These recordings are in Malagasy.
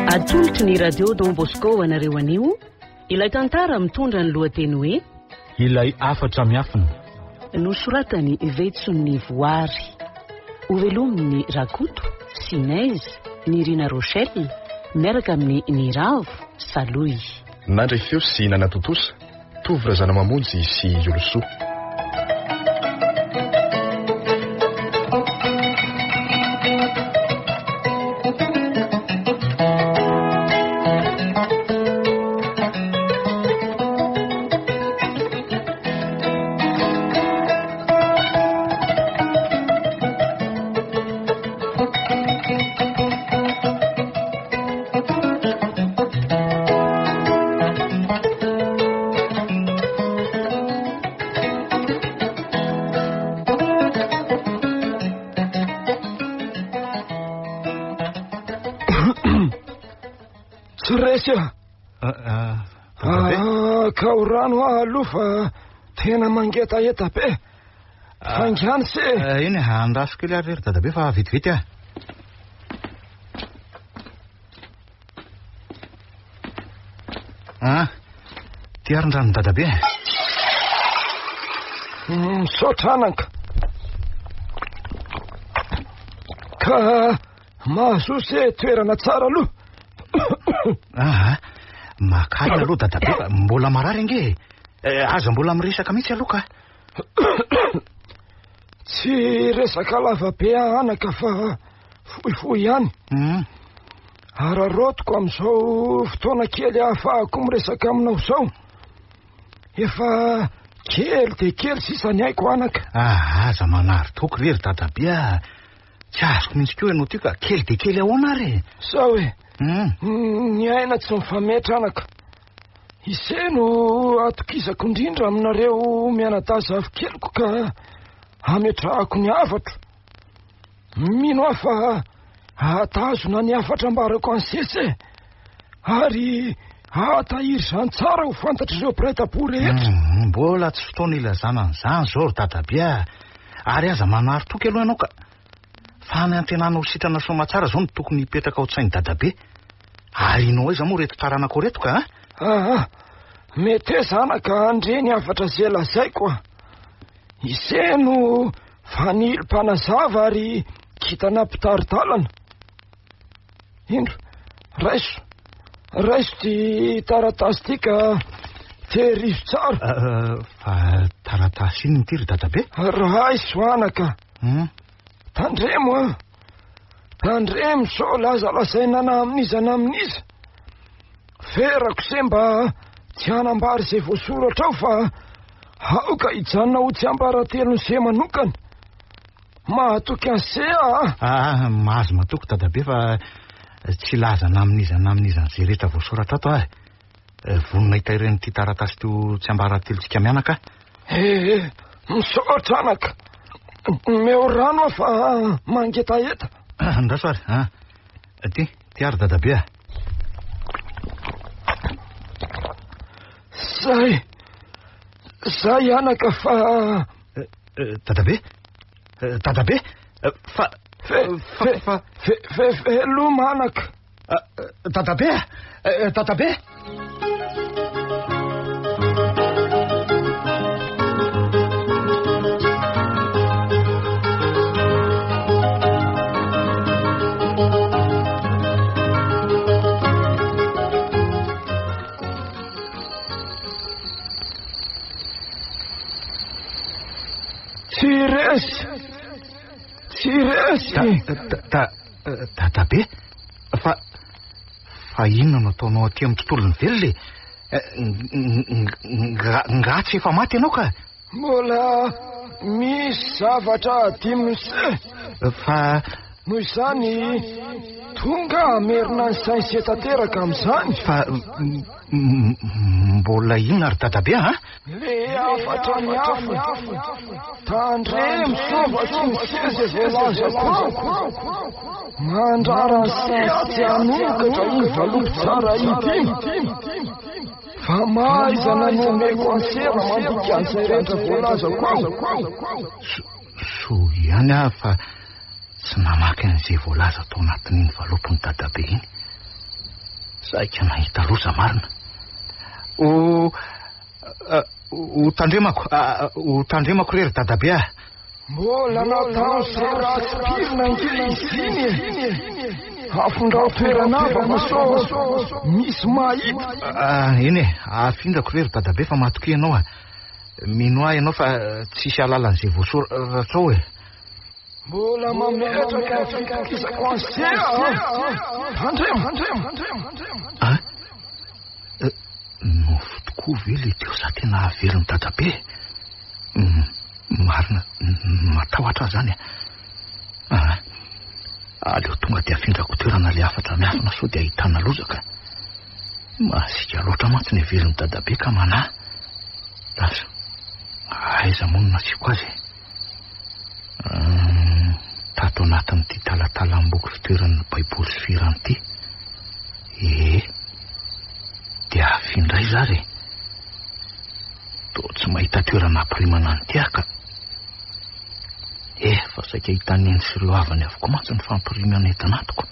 Atolotry ny Radio Don Bosco ho anareo anio ilay tantara mitondra ny lohateny hoe Ilay hafatra miafina. Nosoratan'i Vetson'ny Voary. Hovelomin'i Rakoto, Sinez, Nirina Rochelle, miaraka amin'i Niravo, Salohy. Nandray feo sy nanatontosa, Tovo Razanamamonjy sy Iolosoa. Tsy resy aho. Ah, ka ho rano aho aloha fa tena mangetaheta be. Faingano se. Eny e, andraso kely ary ry dadabe fa vetivety aho. Ah, ty ary ny ranon'i dadabe. Misaotra anaka. Ka mahazoa se toerana tsara aloha. Ah, maka aina aloha dadabe fa mbola marary ange e. Eh, aza mbola miresaka mihitsy aloha ka. Tsy resaka lava be anaka fa fohifohy ihany. Hmm. Araraotiko amin'izao fotoana kely ahafahako miresaka aminao izao. Efa kely dia kely sisa ny aiko anaka. Ah, aza manary toky re ry dadabe a. Tsy azoko mihitsy koa ianao ty ka kely dia kely ahoana ary e? Sao e. Hmm. Ny aina tsy mifametra anaka. Ise no atokisako indrindra aminareo mianadahy zafikeliko ka ametrahako ny hafatro. Mino aho fa hahatazona ny hafatra ambarako an'i Sese ary hahatahiry izany tsara ho fantatr'ireo mpiray tampo rehetra. Hmm, mbola tsy fotoana ilazana an'izany izao ry dadabe a. Ary aza manary toky aloha ianao ka. Fa ny antenana ho sitrana soamatsara izao no tokony hipetraka ao an-tsain'i dadabe. Ary inao aiza moa reto taranakao reto ka a? Aa, meteza anaka handre ny hafatra izay lazaiko a. Ise no fanilo mpanazava ary kintana mpitari-dalana. Indro, raiso, raiso ity taratasy ity ka tehirizo tsara. Eh, fa taratasy inona ity ry dadabe? Raiso anaka. Hmm? Tandremo a. Tandremo sao lazalazaina na amin'iza na amin'iza. Ferako se mba tsy hanambara izay voasoratra ao fa aoka hijanona ho tsiambaratelon'ny se manokana. Mahatoky an'i se aho. Ah, mahazo matoky dadabe fa tsy hilaza na amin'iza na amin'iza an'izay rehetra voasoratra ato aho. Eh, vonona hitahiry an'ity taratasy ity ho tsiambaratelontsika mianaka aho. Eh, misaotra anaka. Omeo rano aho fa mangetaheta. Andraso ary, ah. Ty, ty ary dadabe a. Zay, zay anaka fa... Eh, eh, dadabe, eh, dadabe, fa... Fe, fe, fa... Fe, fe, veloma anaka. Dadabe a! Dadabe! Tsy resy! Tsy resy! Da, da, Dadabe, fa fa inona no ataonao aty amin'ny tontolon'ny velona e? Nga tsy efa maty ianao ka? Mbola misy zavatra adinon'i se. Fa. Noho izany, tonga hamerina ny sain'i se tanteraka amin'izany. Fa mbola inona ry dadabe a? Le hafatra miafina. Tandremo soa fa tsy misy izay voalazako ao. Mandrara ny seha tsy hanokatra iny valopy tsara iny. Fa mahaizana no omeko an'i sera mandika an'izay rehetra voalazako ao. Soa ihany aho fa tsy namaky an'izay voalaza tao anatin'iny valopin'i dadabe iny. Saika nahita loza marina. Ho ho tandremako, ho tandremako re ry dadabe ah. Mbola natao ratsy pirina ange izy iny e. Afindrao toerana havana sao misy mahita. Ah, eny e, afindrako re ry dadabe fa matokia ianao ah. Mino ahy ianao fa tsisy hahalala an'izay voasoratra ao e. Mbola mametraka ny fitokisako an'se aho. Tandremo, tandremo, tandremo. Ah? Eh, nofy tokoa ve le teo sa tena hahavelon'i dadabe? Mm, marina, matahotra aho zany. Ah, aleo tonga dia afindrako toerana le hafatra miafina sao dia ahitana loza ka. Masiaka loatra mantsy ny hevelin'i dadabe ka manahy. Lasa, aiza moa no nasiako azy e? Tato anatin'ity talatalam-boky fitoeran'ny Baiboly sy fihirana ity. Ee, dia afindra aiza ary e? Toa tsy mahita toerana hampirimana an'ity aho ka. Efa saika hitan'i Neny sy ireo havany avokoa mantsy ny fampirimana eto anatiko.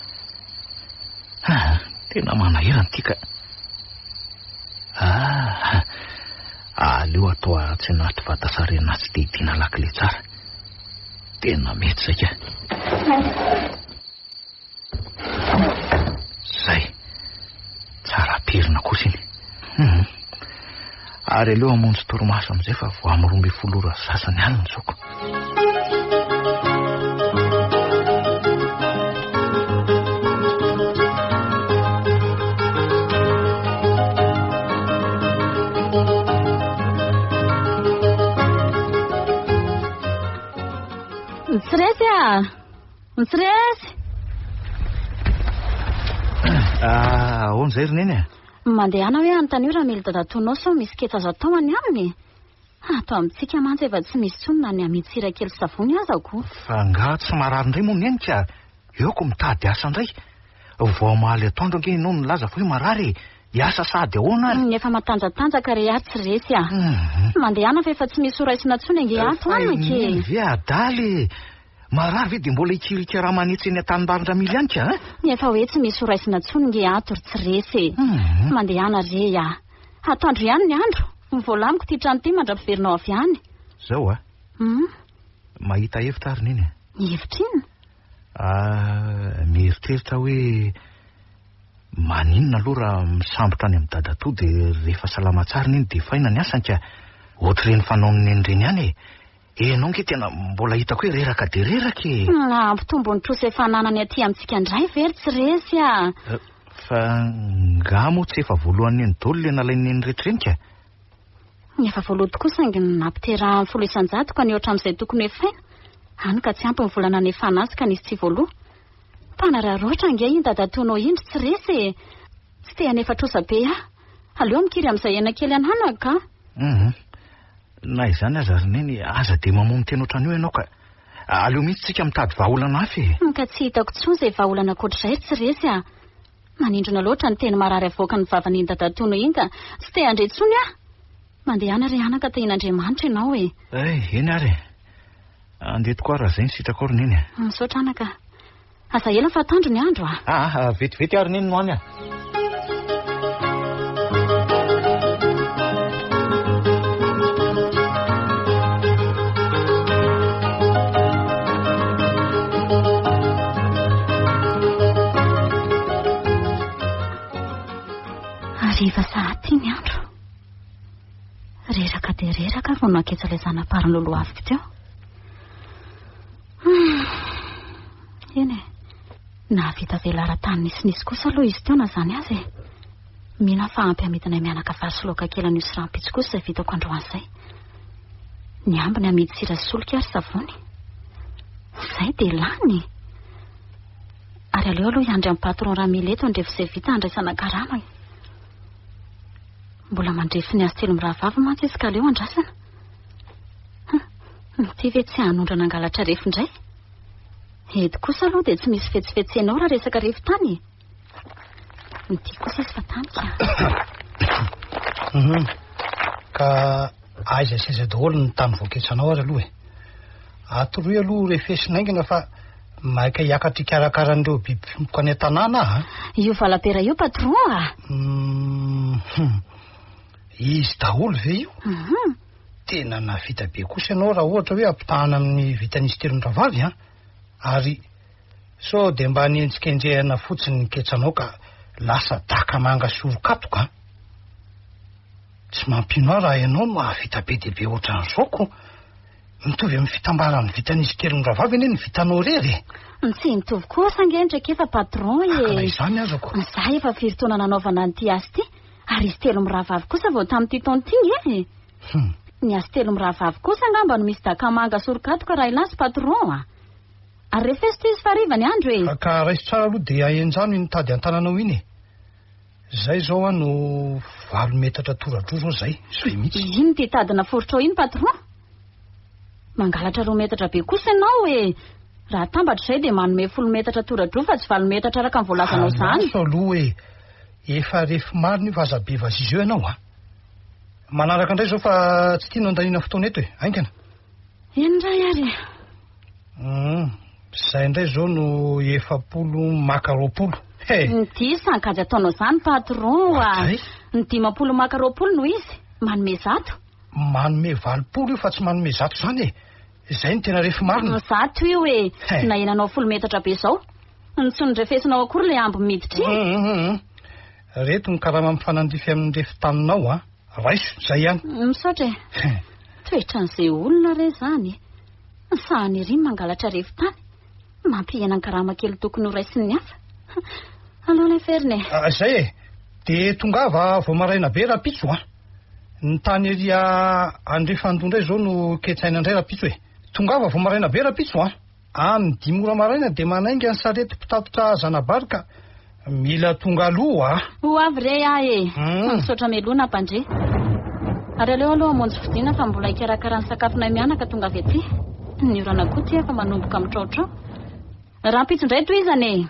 Ah, tena manahirana ity ka. Ah, aleo atao atsy anaty vata sary anatsy dia hidiana lakile tsara. Tena mety saika. Zay. Tsara pirina kosa iny. Hmm. Ary aleo hamonjy torimaso amin'izay fa vao amin'ny 12 ora sasany alina izao ko. Tsy resy ah! Tsy resy! Ah, ahoana izay ry neny a? Mandehana hoe anontanio Ramily dadatoanao sao misy ketsa azo atao any aminy e! Ato amintsika mantsy efa tsy misy intsony na ny amidy sira kely sy savony aza ko. Fa angaha tsy marary indray moa neny ka? Eo ko mitady asa indray. Vao omaly atoandro ange ianao no nilaza fa hoe marary e! Hiasa sahady ahoana ary? Efa matanjatanjaka re aho tsy resy ah. Mandehana fa efa tsy misy ho raisina intsony ange ato Fa anaka e. neny ve adala e? Marary ve dia mbola hikirika raha manetsy eny an-tanimbarin-dRamily ihany ka? Efa hoe tsy misy ho raisina intsony nge ato ry tsy resy e. Mandehana re ah. Atoandro ihany ny andro. Voalamiko ity trano ity mandra-piverinao avy any. Zao ah. Mahita hevitra ary neny e. Hevitra inona? Ah, mieritreritra hoe maninona aloha raha misambotra any amin'ny dadatoa dia rehefa salama tsara neny dia efaina ny asany ka. Ohatr'ireny fanaon'ny neny ireny ihany e. Ianao ange tena mbola hitako hoe reraka dia reraka e. Hampitombo ny trosa efa ananany aty amintsika indray ve ry tsy resy a? Fa nga moa tsy efa voalohan'ny neny daholo ilay nalain'ny neny rehetra ireny ka? Efa voaloha tokoa saingy nampiterahany 10 isan-jato ka nihoatra amin'izay tokony ho efaina. Hany ka tsy ampy ny vola nanefana azy ka nisy tsy voaloa. Mpanararaotra ange iny dadatoanao iny ry tsy resy e. Tsy te hanefa trosa be aho. Aleo mikiry amin'izay aina kely ananako ka. Na izany aza ry neny, aza dia mamono tena ohatran'io ianao ka. Aleo mihitsy tsika mitady vahaolana hafa e. Ka tsy hitako intsony izay vahaolana ankoatr'izay ry tsy resy a. Manindrona loatra ny teny marary avoakan'ny vavan'iny dadatoanao iny ka tsy te handre intsony aho. Mandehana ry anaka, tahian'Andriamanitra ianao e. Ay, eny ary e. Andeha tokoa raha izay ny sitrakao ry neny a. Misaotra anaka. Aza ela fa atoandro ny andro a. Ah, vetivety ary neny no any a. Hariva sahady ny andro. Reraka dia reraka vao naketsa ilay zana-pariny lolohaviko teo. Eny e. Nahavita velaran-tany nisinisy kosa aloha izy teo na izany aza e. Mino aho fa ampy hamidinay mianaka vary sy laoka kely an'io sy rahampitso kosa izay vitako androany izay. Ny ambiny amidy sira sy solika ary savony. Izay dia lany. Ary aleo aloha hiandry amin'ny patron Ramily eto handrefy izay vita handraisana karama e. Mbola mandrefy ny azy telo mirahavavy mantsy izy ka aleo andrasana. Ity ve tsy hanondrana hangalatra refy indray? Eto kosa aloha dia tsy misy fetsifetsenao raha resaka refy tany e. Ity kosa izy fa tany ka. Ka aiza sy aiza daholo ny tany voaketsanao ary aloha e. Atoroy aloha refesina haingana fa Maika hiakatra hikarakara an'ireo biby fiompiko any an-tanàna aho a. Io valapera io patron a. Hum. Izy daholo ve io? Mhm. Tena nahavita be kosa ianao raha ohatra hoe ampitahana amin'ny vitan'izy telo mirahavavy an. Ary sao dia mba nenjikenjehana fotsiny ny ketsanao ka lasa daka manga sy orokatoka an. Tsy mampino ahy raha ianao no mahavita be dia be ohatran'izao ko. Mitovy amin'ny fitambaran'ny vitan'izy telo mirahavavy anie ny vitanao irery e. Tsy mitovy kosa ange ny traikefa patron e. Ka na izany aza ko. Za efa firy taona nanaovana an'ity asa ity ary izy telo mirahavavy kosa vao tamin'ity taona ity nge e. Hum. Ny azy telo mirahavavy kosa angamba no misy dakamanga sorokatoka raha hilaza patron a. Ary refeso ity izy fa hariva ny andro e. Ka raiso tsara aloha dia ahenjano iny tady an-tananao iny e. Zay zao an no valo metatra toradroa zao zay, zay mihitsy. Ino ity tady naforitrao iny patron? Mangalatra roa metatra be kosa ianao e! Raha atambatra izay dia manome folo metatra toradroa fa tsy valo metatra araka ny voalazanao izany. Andraso aloha e! Efa refy marina io fa aza be vazizy eo ianao a! Manaraka indray izao fa tsy tiana andaniana fotoana eto e! Haingana. Eny indray ary e! Hum, izay indray izao no 40 maka 20. He! Ny diso ankajy ataonao izany patron a! Ohatray? Ny 50 maka 20 no izy, manome 100. Manome 80 io fa tsy manome 100 izany e! Izay no tena refy marina. 100 io e! He! Nahenanao folo metatra be izao. Ny tsy nodrefesinao akory ilay amby miditra iny. Hum, hum, hum. Reto ny karama mifanandrify amin'ny refy taninao a! Raiso, izay ihany. Misaotra e. Toetran'izay olona re izany e. Sahany ery ny mangalatra refy tany. Mampihena ny karama kely tokony ho raisin'ny hafa. Aleo leferina e. Ah, izay e. Dia tongava vao maraina be rahampitso a. Ny tany ery andrefandoha indray izao no ketsaina indray rahampitso e. Tongava vao maraina be rahampitso a. Amin'ny dimy ora maraina dia manainga ny sarety mpitatitra zanabary ka mila tonga aloha a! Ho avy re aho e! Misaotra mialoha nampandre. Ary aleo aloha hamonjy fodiana fa mbola hikarakara ny sakafonay mianaka tonga avy aty. Ny orana koa ity efa manomboka mitraotrao. Rahampitso indray tohizana e!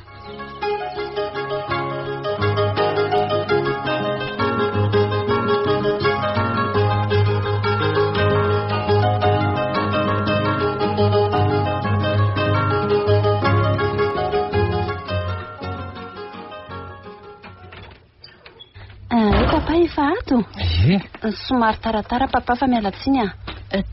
Eh, papa efa ato. Ie. Somary taratara papa fa miala tsiny ah.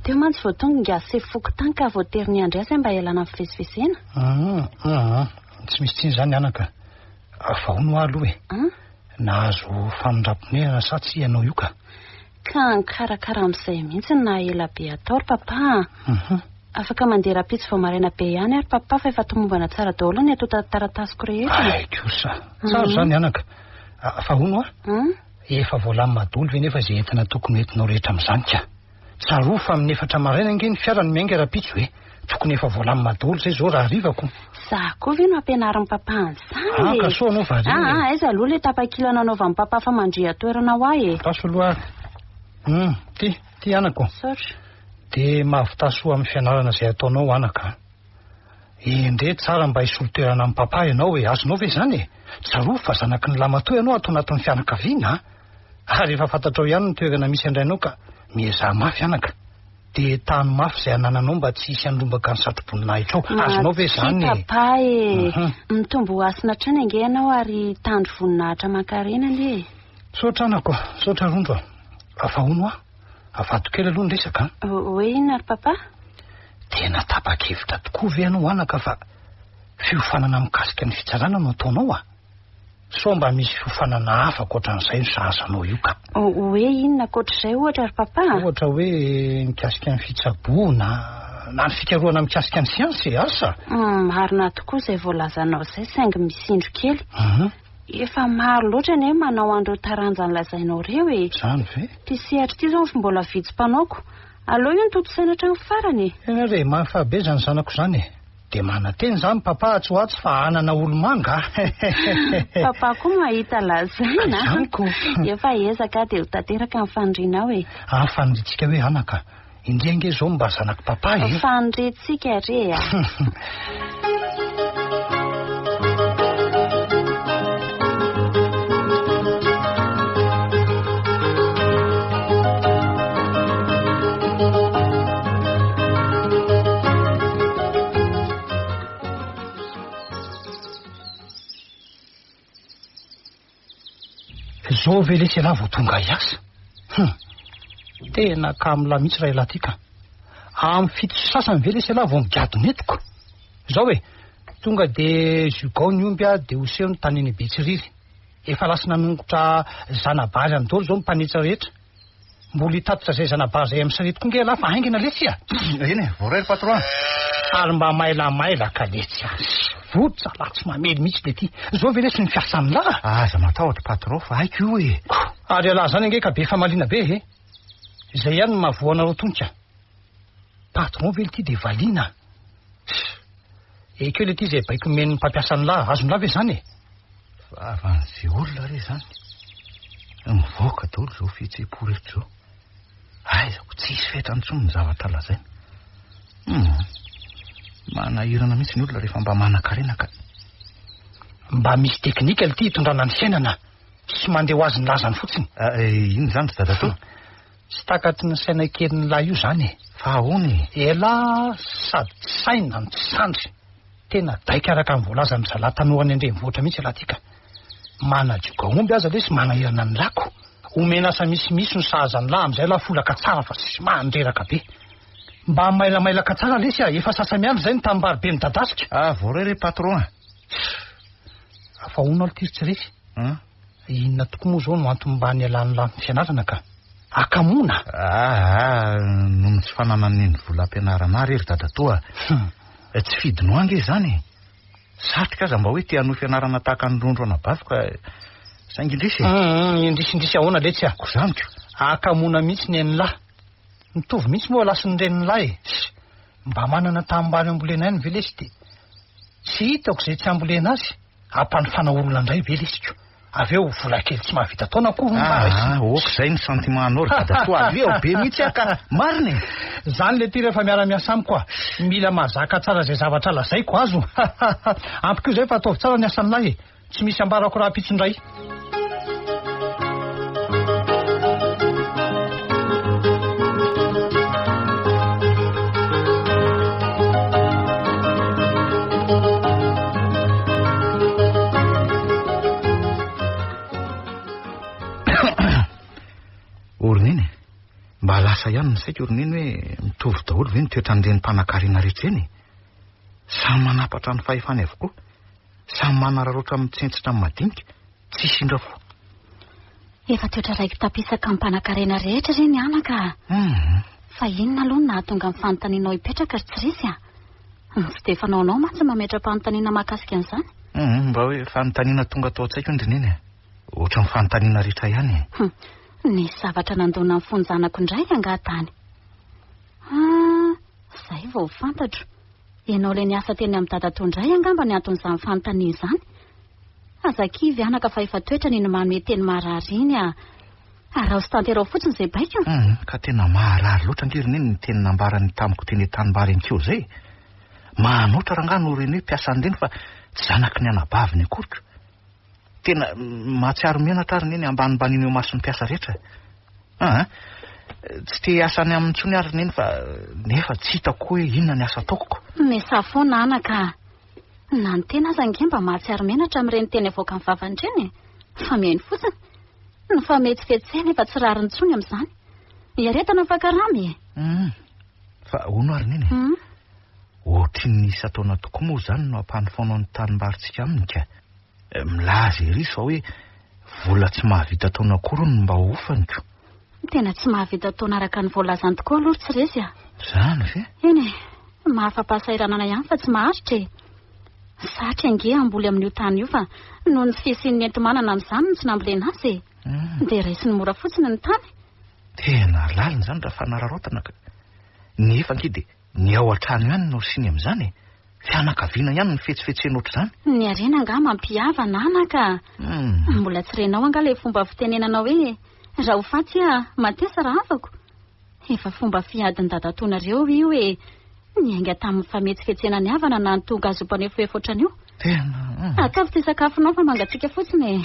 Teo mantsy vao tonga ingahy sefo fokontany ka voatery niandry azy mba hialana amin'ny fivezivezena. Ah, ah, tsy misy tsiny izany anaka. Fa hono hoa aloha e. Nahazo famindram-ponenana sa tsia ianao io ka? Ka nikarakara amin'izay mihitsy no naha ela be atao ry papa a. Afaka mandeha rahampitso vao maraina be ihany ary papa fa efa tomombana tsara daholo ny antontan-taratasiko rehetra. Hay kosa. Tsara izany anaka. Fa hono hoa, efa voalamina daholo ve nefa izay entana tokony ho entinao rehetra amin'izany ka? Tsarovy fa amin'ny efatra maraina ange ny fiara no miainga rahampitso e! Tokony efa voalamina daholo izay izao raha hariva ko! Za koa ve no ampianarin'i papa an'izany e? Ah, ka soa anao variana e! Ah, aiza aloha ilay tapakila nanaovan'i papa famandrihan-toerana ho ahy e? Andraso aloha ary. Hum, ty, ty anako. Misaotra. Dia mahavità soa amin'ny fianarana izay ataonao anaka a! Endrey tsara mba hisolo toerana amin'i papa ianao e! Azonao ve izany e? Tsarovy fa zanaky ny lamatoa ianao ato anatin'ny fianakaviana a! Ary efa fantatrao ihany ny toerana misy an-drainao ka miezaha mafy anaka. Dia tano mafy izay anananao mba tsy hisy handrombaka ny satroboninahitra ao. Azonao ve izany e? Matokia papa e! Mitombo hasina hatrany ange ianao ary hitandro voninahitra aman-karena anie e! Misaotra anako a! Misaotra Rondro a! Fa hono hoa, avadiko kely aloha ny resaka an! Hoe inona ry papa? Tena tapa-kevitra tokoa ve ianao anaka fa fiofanana mikasika ny fitsarana no ataonao a? Sao mba misy fiofanana hafa ankoatran'izay no sahaza anao io ka? Hoe inona ankoatr'izay ohatra ry papa a? Ohatra hoe mikasika ny fitsaboana na ny fikarohana mikasika ny siansa e, asa? Marina tokoa izay voalazanao izay saingy misy indro kely. Efa maro loatra anie manao an'ireo taranja nolazainao ireo e. Izany ve? Ity sehatra ity izao mbola vitsy mpanaoko. Aleo io no tontosaina hatramin'ny farany e. Eny re, mahafaly be izany zanako izany e. Dia manantena izany papa atsy ho atsy fa hanana olo-manga a! Papa koa mahita lazaina a! Izany ko! Efa ezaka dia ho tanteraka ny fanirianao e! Ah, faniriantsika hoe anaka! Indry ange izao no mba zanak'i papa e! Faniriantsika re a! Zao ve lesy ialahy vao tonga hiasa? Hum! Tena kamo lahy mihitsy raha ialahy ty ka. Amin'ny fito sy sasany ve lesy ialahy vao migadona eto ko? Zao e, tonga de zugao ny omby a, de oseho ny tany eny Betsiriry. Efa lasa nanongotra zana-bary any daholo zao ny mpanetsa rehetra. Mbola hitatitra izay zana-bary izay amin'ny sarety koa nge ialahy fa haingana letsy a! Eny e, voaray ry patron a! Ary mba mailamailaka letsy a! Votsa lahy tsy mamely mihitsy le ty. Zao ve lesy ny fiasan'lah? Aza matahotra patron fa haiko io e! Ary ialahy zany ange ka be famaliana be e! Izay ihany no mahavoa anareo tony ka! Patron ve lty dia valiana? Ekeo lety izay baiko omen'ny mpampiasa an'lah, azon'lah ve izany e? Vavan'izay olona re izany. Mivoaka daholo izao fihetseham-po rehetra izao. Aiza ko tsisy fetrany intsony ny zavatra lazaina. Hum. Manahirana mihitsy ny olona rehefa mba manan-karena ka. Mba misy teknika lty hitondrana ny fiainana. Tsy mandeha ho azy ny lazany fotsiny. Ah, eh, inona izany ry dadatoa? Tsy takatry ny saina kelin'lah io izany e. Fa ahoana e? Elah sady tsy saina no tsy sandry. Tena daika araka ny voalazan'ny zalahy tanora any an-drenivohitra mihitsy ialahy ty ka. Manadioka omby aza lesy manahirana ny lako. Omena asa misimisy no sahaza ny lahy amin'izay lahy folaka tsara fa tsy mandreraka be. Mba mailamailaka tsara lesy a, efa sasa-miandry izay ny tanimbary be midadasika. Ah, voaray re patron a. Fa hono aloha ty ry tsy resy. Inona tokoa moa izao no antony mba nialan'ny lahy amin'ny fianarana ka? Hakamoana? Aa, noho ny tsy fananan'ny neny vola hampianarana ahy re ry dadatoa. Tsy fidinao ange izany e. Satriko aza mba hoe te hanohy fianarana tahaka an'i Rondro anabaviko ka saingy indrisy e. Hum, indrisy indrisy ahoana letsy a? Ko izany ko. Hakamoana mihitsy ny an'lah. Mitovy mihitsy moa lahy sy ny renin'lah e. Mba manana tanimbary ambolena ihany ve lesy dia tsy hitako izay tsy ambolena azy. Ampanofana olona indray ve lesy ko? Avy eo vola kely tsy mahavita taona akory no mba raisina. Ah, ok izay ny sentiment-nao ry dadatoa, aleo be mihitsy aho ka, marina e! Zany le ty rehefa miara-miasa amiko a! Mila mahazaka tsara izay zavatra lazaiko azo Ampy koa izay fa ataovy tsara ny asan'lahy e! Tsy misy ambarako rahampitso indray. Ory neny e! Mba lasa ihany ny saiko ry neny hoe mitovy daholo ve ny toetran'ireny mpanankarena rehetra ireny e? Samy manapatra ny fahefany avokoa, samy manararaotra mitsentsitra ny madinika, tsisy indra fo. Efa toetra raiki-tapisaka amin'ny mpanankarena rehetra ireny anaka a! Fa inona aloha no nahatonga ny fanontanianao hipetraka ry Tsiresy a? Tsy dia fanaonao mantsy ny mametra-panontaniana mahakasika an'izany. Hum, mba hoe fanontaniana tonga tao an-tsaiko io ry Neny a! Ohatran'ny fanontaniana rehetra ihany e! Hum, nisy zavatra nandona ny fon-janako indray angaha tany? Ah, izay vao fantatro. Ianao ilay niasa teny amin'i dadatoa indray angamba ny anton'izany fanontaniana izany. Aza kivy anaka fa efa toetrany iny manome teny maharary iny a! Araho sy tanteraho fotsiny izay baiko. Hum, ka tena maharary loatra ange ry neny ny teny nambarany tamiko teny an-tanimbary ankeo izay e! Mahanoatra rangahy no reny hoe mpiasan'ny reny fa tsy zanaky ny anabaviny akory ko! Tena mahatsiaro menatra aho ry neny ambanimbaniana eo imason'ny mpiasa rehetra e! Aa! Tsy te hiasa any aminy intsony aho ry neny fa nefa tsy hitako koa hoe inona ny asa ataoko ko! Misaha foana anaka a! Na ny tena aza ange mba mahatsiaro menatra amin'ireny teny avoakan'ny vavany ireny e! Fa mihaino fotsiny. Ny fametsifetsena efa tsy rariny intsony amin'izany. Iaretana fa karama e! Hum. Fa hono ary neny e? Hum. Ohatrin'ny isan-taona tokoa moa izany no ampanofaonao ny tanimbarintsika aminy ka. Milaza ery izy fa hoe vola tsy mahavita taona akory hono no mba hofany ko. Tena tsy mahavita taona araka ny voalazany tokoa aloha ry Tsiresy a! Izany ve? Eny e! Mahafa-pahasahiranana ihany fa tsy maharitra e! Satry ange hamboly amin'io tany io fa noho ny tsy fisian'ny enti-manana amin'izany no tsy nambolena azy e! Dia raisiny mora fotsiny ny tany. Tena lalina izany raha fanararaotana ka! Nefa ange dia ny ao an-trano ihany no asiany amin'izany e! Fianakaviana ihany no fetsifetsena ohatr'izany. Ny harena angaha mampihavana anaka a! Mbola tsy renao angaha ilay fomba fitenenana hoe raha ho faty aho, matesa rahavako? Efa fomba fiadin'ny dadatoanareo io e! Niainga tamin'ny fametsifetsena ny havana na ny tonga azo mpanefoefo ohatran'io. Tena. Akavy ty sakafonao fa mangatsiaka fotsiny e!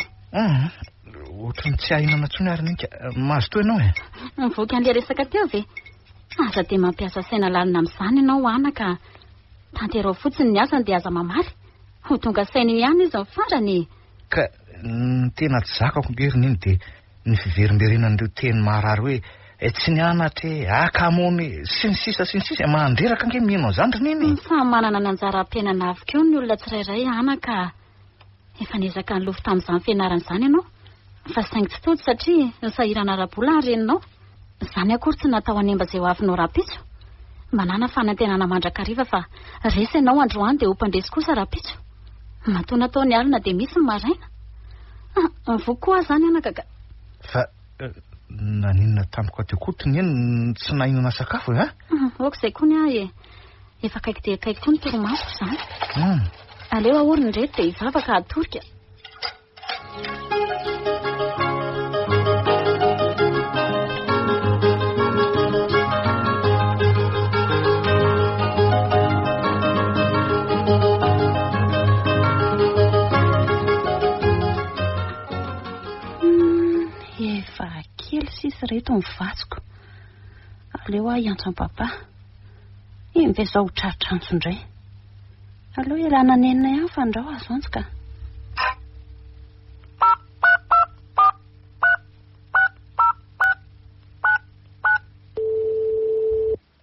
Ohatran'ny tsy ahinana intsony ary Ninka. Mazotoa ianao e! Mivoaka an'ilay resaka teo ve? Aza dia mampiasa saina lalina amin'izany ianao anaka a! Tanteraho fotsiny ny asany dia aza mamaly. Ho tonga saina eo ihany izy ny farany e! Ka Ny tena tsy zakako ange ry Neny dia ny fiverimberenan'ireo teny maharary hoe eh, tsy nianatra e, hakamoana e, sy ny sisa sy ny sisa. Mandreraka ange mino an'izany ry Neny e. Samy manana ny anjara am-piainana avy koa ny olona tsirairay anaka a. Efa niezaka nilofo tamin'izany fianarana izany ianao, fa saingy tsy tody satria nisahirana ara-bola ny reninao. Izany akory tsy natao hanemba izay ho avinao rahampitso. Manàna fanantenana mandrakariva fa resy ianao androany dia ho mpandresy kosa rahampitso. Matoa natao ny alina dia misy ny maraina. Ah, voky koa aho izany anaka ka. Fa naninona tampoka teo koa ty neny no tsy nahinana sakafo e, a? Ok izay koa ny ahy e. Efa akaiky dia akaiky koa ny torimasoko izany. Aleo ahorina ireto dia hivavaka hatorika. Efa kely sisa ireto ny vatsiko. Aleo aho hiantso an'i papa. Iny ve izao ho tratra antso indray. Aleo ialana nenina ihany fa ndrao azo antso ka.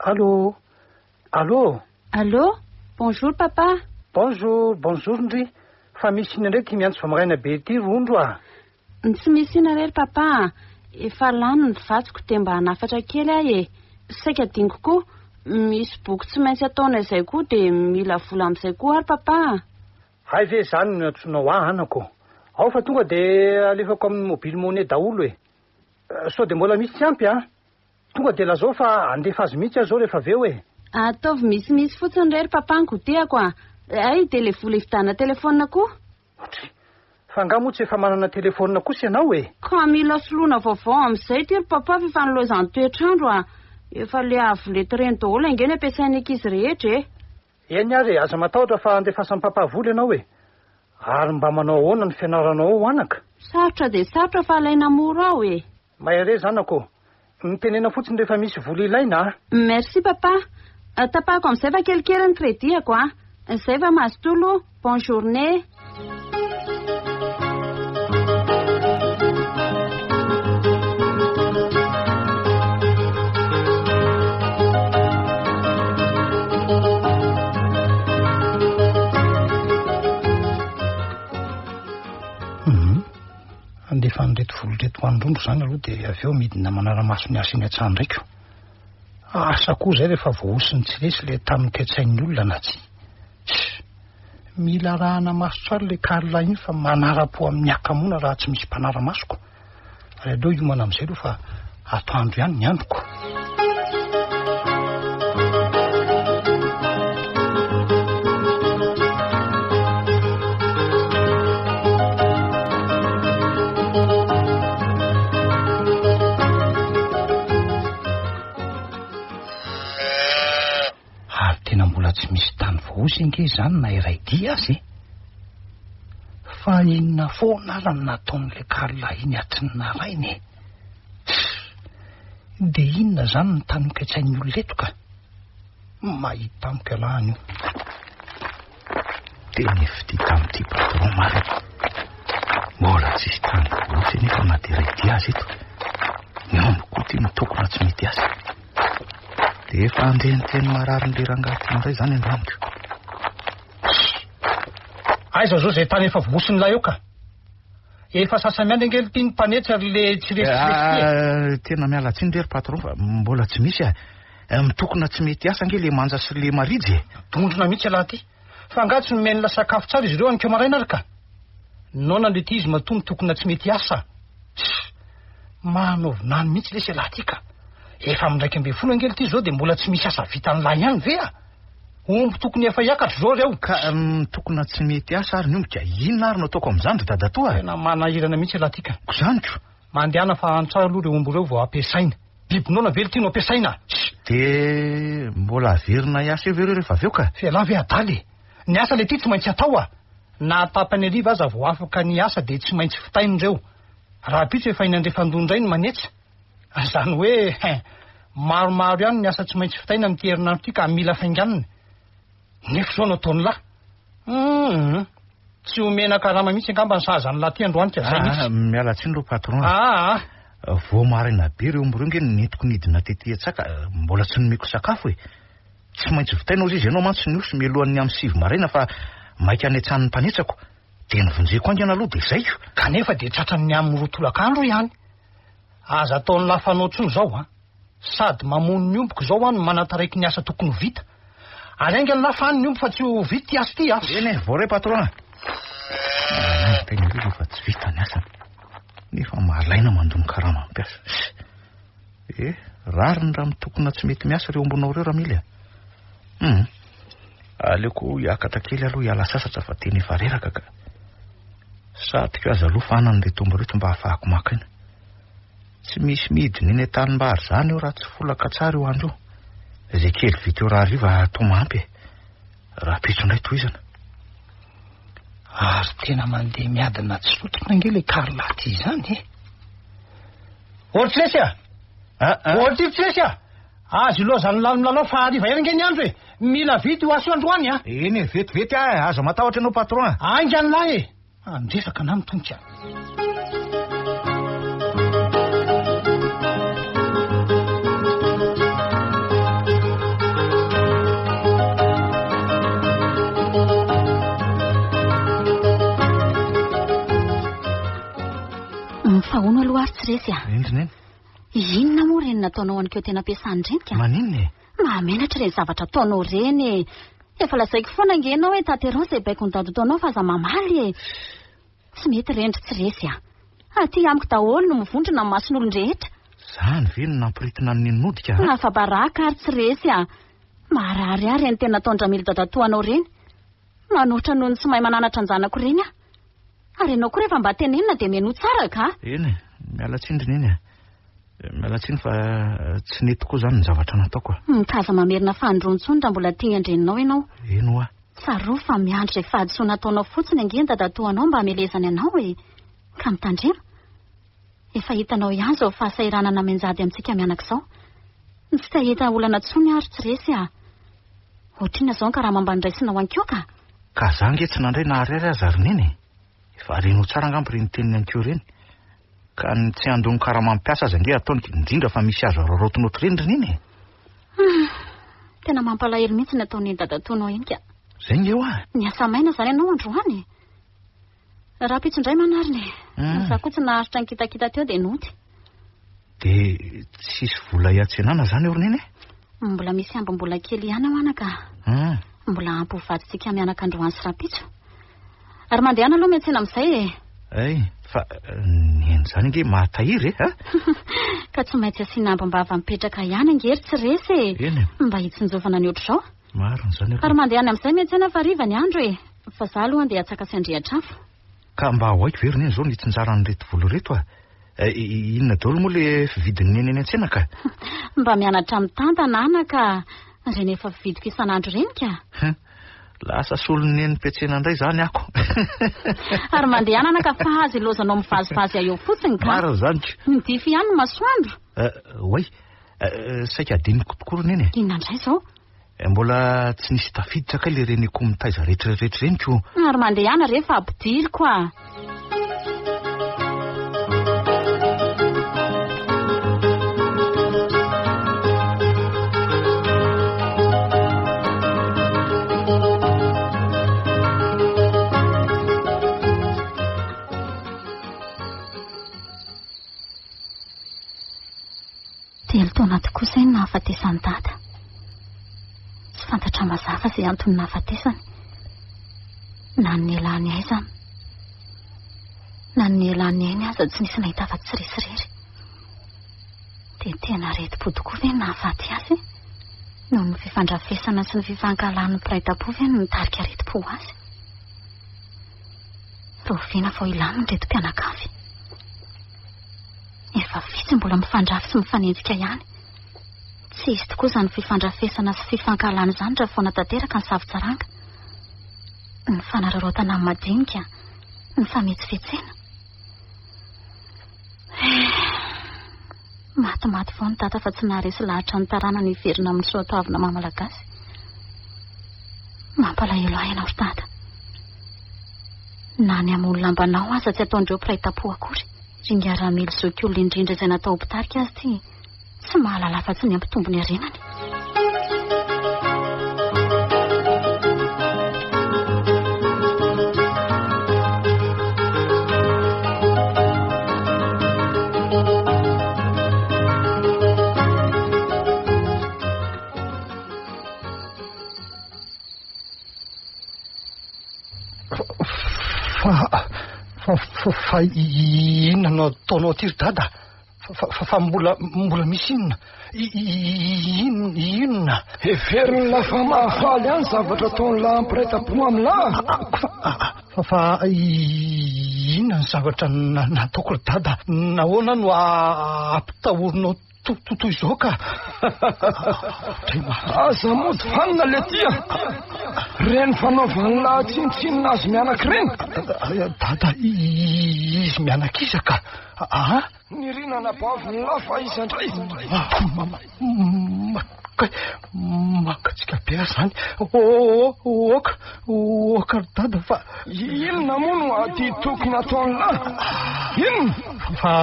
Allô Allô Allô Bonjour papa. Bonjour, bonjour ndry. Fa misy inona indray ity miantso vao maraina be ity rondro ah? Tsy misy inona re ry papa a! Efa lany ny vatsiko dia mba hanafatra kely aho e! Saika adinoko koa, misy boky tsy maintsy ataonay izay koa dia mila vola amin'izay koa ary papa a! Hay ve izany no iantsoanao ahy anako? Ao fa tonga dia alefako amin'ny mobile money daholo e! Sao dia mbola misy tsy ampy an? Tonga dia lazao fa handefa azy mihitsy aho izao rehefa avy eo e! Ataovy misimisy fotsiny re ry papa ny goûter-ko a! Hay dia ilay vola hividianana telefaonina koa? Otry! Fa angaha moa tsy efa manana telefaonina kosa ianao e? Ka mila soloina vaovao amin'izay ity ry papa fa efa nilaozan'ny toetr'andro a! Efa le avo lenta ireny daholo ange no ampiasain'ny ankizy rehetra e! Eny ary e, aza matahotra fa andefasan'i papa vola ianao e! Ary mba manao ahoana ny fianaranao ao anaka? Sarotra dia sarotra fa alaina mora ao e! Mahereza anaka ô! Mitenena fotsiny rehefa misy vola ilaina a! Merci papa! Tapahako amin'izay fa kelikely ny crédit-ako a! Izay fa mazotoa aloha! Bonne journée! Handefa an'ireto vola ireto ho an'i Rondro izany aloha dia avy eo midina manara-maso ny asa eny an-tsaha ndraiko. Asa koa izay rehefa voahosin'ny tsy resy ilay tamin'ny toe-tsain'ny olona na tsia. Tsia. Mila arahana maso tsara ilay Carla iny fa manara-po amin'ny hakamoana raha tsy misy mpanara-masoko. Ary aleo hiomana amin'izay aloha fa atoandro ihany ny androko. Ary tena mbola tsy misy tany voaosy ange izany na iray dia aza e! Fa inona foana ary no nataon'ilay Carla iny hatry ny naraina e? Tssy! Dia inona izany no tany hoketsain'ny olona eto ka? Mahita amiko ialahy anio. Tena fitia tamin'ity patron marina. Mbola tsisy tany voaosy anefa na dia iray dia aza eto. Ny omby koa ity mitokona tsy mety asa. Dia efa handeha niteny mararin'ilay rangahy ity indray izany androany ko. Aiza zao izay tany efa voaosin'ilay eo ka? Efa sasa-miandry ange ity ny mpanetsy ary le tsy resy tsy resy ity e. Ah, tena miala tsiny re ry patron fa mbola tsy misy a. Eh, mitokona tsy mety asa ange le manja sy le marijy e. Dondrona mihitsy ialahy ity. Fa angaha tsy nomen'la sakafo tsara izy ireo anikeo maraina ary ka? Noana le ty izy matoa mitokona tsy mety asa. Tss! Manao vinany mihitsy lesy ialahy ity ka. Efa amin'ny 11 ange le ty izao dia mbola tsy misy asa vitan'lah ihany ve a? Omby tokony efa hiakatra izao ireo. Ka mitokona tsy mety asa ary ny omby ka inona ary no ataoko amin'izany ry dadatoa a? Tena manahirana mihitsy ialahy ity ka. Ko izany ko. Mandehana fa antrao aloha ireo omby ireo vao ampiasaina. Biby noana ve ity no ampiasaina? Dia mbola averina hiasa eo ve ireo rehefa avy eo ka? F'ialahy ve adala e? Ny asa ilay ity tsy maintsy atao a! Na tapany hariva aza vao afaka ny asa dia tsy maintsy vitaina ireo. Rahampitso efa eny Andrefandoha indray ny manetsa. Izany hoe hein, maromaro ihany ny asa tsy maintsy vitaina amin'ity herinandro ity ka mila fainganina. Nefa izao no ataon'lah. Hum. Tsy omena karama mihitsy angamba ny sahaza an'lah ty androany ka zay mihitsy. Ah, miala tsiny aloha patron. Ah, ah. Vao maraina be ireo omby ireo nge no nentiko nidina tety an-tsaka, mbola tsy nomeko sakafo e. Tsy maintsy vitaina hozy izy, ianao mantsy ny osy mialohan'ny amin'ny sivy maraina fa maika any an-tsahan'ny mpanetsako. Dia novonjeko haingana aloha dia izay ko. Kanefa dia tratran'ny amin'ny roa tolakandro ihany. Aza ataon'lah fanao intsony izao an. Sady mamono ny ombiko izao aho no manataraiky ny asa tokony ho vita. Ary haingana lah fa any ny omby fa tsy ho vita ity asa ity a. Eny e, voaray patron a. Malaina tena aloha rehefa tsy vita ny asany. Nefa malaina mandoa ny karama mpiasa. Eh, rariny raha mitokona tsy mety miasa ireo ombinao ireo Ramily a. Hum. Aleoko hiakatra kely aloha hiala sasatra fa tena efa reraka ka. Sadiko aza aloha fa anana ireto omby ireto mba hahafahako maka aina. Tsy misy midina eny an-tanimbary izany eo raha tsy folaka tsara io andro io. Izay kely vita eo rahariva toa mahampy e. Rahampitso indray tohizana. Ary tena mandeha miadana tsy rototra ange ilay Carla ty izany e. Ortresy a! Ortresy a! Azo ilaozan'ny lalo milalao fa hariva ihany ange ny andro e! Mila vita io asa io androany a! Eny e, vetivety aho e, aza matahotra ianao patron a! Haingana lahy e! Andresaka na mitonika. Fa hono aloha ary tsy resy a. Indry neny. Inona moa ireny nataonao an'keo tena ampiasana ireny ka? Maninona e? Mahamenatra ireny zavatra ataonao ireny e. Efa lazaiko foana ange ianao hoe tanterao izay baikon'i dadatoanao fa aza mamaly e. Tsy mety ireny ry tsy resy a. Aty amiko daholo no mivondrona ny mason'olon-drehetra. Izany ve no nampiritina an'i Neny nodika a? Afa-baraka ary tsy resy a. Maharary ahy ireny tena ataon-dRamily dadatoanao ireny. Manoatra noho ny tsy mahay mananatra an-janako ireny aho. Ary ianao koa rehefa mba tenenina dia mihainoa tsara ka. Eny e, miala tsiny ry Neny a. Miala tsiny fa tsy nety tokoa izany ny zavatra nataoko a. Ka aza mamerina fanindroany intsony raha mbola tia an-dreninao ianao. Eny hoa. Tsarovy fa miandry izay fahadisoana ataonao fotsiny ange ny dadatoanao mba hamelezany anao e. Ka mitandrema. Efa hitanao ihany izao fahasahiranana mianjady amintsika mianaka izao. Tsy te hahita olana intsony aho ry tsy resy a. Ohatr'inona izao ny karama mba noraisinao ankoka? Ka za ange tsy nandray na ariary aza ry Neny e. Efa renao tsara angamba ireny tenin'i Anko ireny. Ka ny tsy handoa ny karamam mpiasa aza ange ataony, indrindra fa misy azo araraotina ohatr'ireny ry Neny e. Hum, tena mampalahelo mihitsy ny ataon'iny dadatoanao iny ka. Zay nge hoa. Niasa maina izany ianao androany e. Rahampitso indray manarina e. Hmm. Za koa tsy naharitra nikitakita teo dia nody. Dia tsisy vola hiantsenana izany eo ry Neny e? Mbola misy ambim-bola kely ihany ao anaka. Hmm. Mbola ampy ho vadintsika mianaka androany sy rahampitso. Ary mandehana aloha miantsena amin'izay e. Ay, fa ny an'izany ange mahatahiry e, a? Ka tsy maintsy asiana ambim-bava mipetraka ihany ange ry tsy resy e. Eny e. Mba hitsinjovana ny ohatr'izao. Marina izany aloha. Ary mandehana amin'izay miantsena fa hariva ny andro e. Fa za aloha andeha hatsaka sy handrehitra afo. Ka mba ho haiko ve ry Neny izao ny hitsinjara an'ireto vola ireto a? Inona daholo moa le fividin'i Neny eny an-tsena ka? Mba mianatra mitantana anaka, ireny efa fividiko isan'andro ireny ka. Lasa solon'i Neny mpiantsena indray izany ako. Ary mandehana anaka fa aza ilaozanao mivazivazy ahy eo fotsiny ka. Marina izany ka. Midify ihany ny masoandro. Oay, saika adinoko tokoa ry Neny e. Inona indray izao? Mbola tsy nisy tafiditra kay le reniko mitaiza rehetra rehetra ireny ko. Ary mandehana re fa ampidiriko a. Telo taona tokoa izay no nahafatesan'i Dada. Tsy fantatra mazava izay antony nahafatesany. Na ny nialany aiza na ny nialany ainy aza tsy nisy nahita afa-tsy resy irery. Dia tena aretim-po tokoa ve no nahafaty azy? Noho ny fifandrafesana sy ny fifankahalan'ny mpiray tam-po ve no nitarika aretim-po ho azy? Rahoviana vao hilamina ireto mpianakavy? Efa vitsy mbola mifandrafy sy mifanenjika ihany. Tsy hisy tokoa izany fifandrafesana sy fifankahalana izany raha foana tanteraka ny savi-tsaranga. Ny fanararaotana amin'ny madinika, ny fametsifetsena. Eh, matimaty vao ny dada fa tsy naharesy lahatra ny taranany hiverina amin'ny soatoavina maha malagasy. Mampalahelo ahy ianao ry dada. Na ny hamono lambanao aza tsy ataondreo mpiray tampo akory. Ry ingahy Ramily zokiolona indrindra izay natao ho mpitarika azy ity tsy mahalala afa-tsy ny hampitombo ny harenany. Fa, fa, fa, fa inona no ataonao aty ry dada? Fa, fa, fa mbola, mbola misy inona? Inona, inona? Heverin'lah fa mahafaly ahy ny zavatra ataon'lah mpiray tampo amin'lah. Fa, fa inona ny zavatra nataoko ry dada? Nahoana no ampitahorinao Tototo izao ka. Aza mody fanina le ty a. Reny fanaovan'lah tsinontsinona azy mianaka ireny. Dada, izy mianaka iza ka? Aa? Nirina anabavin'lah fa iza indray? Kay, mangatsiaka be aho izany. Oka, oka ry dada fa... Inona moa no adidy tokony hataon'lah? Inona? Fa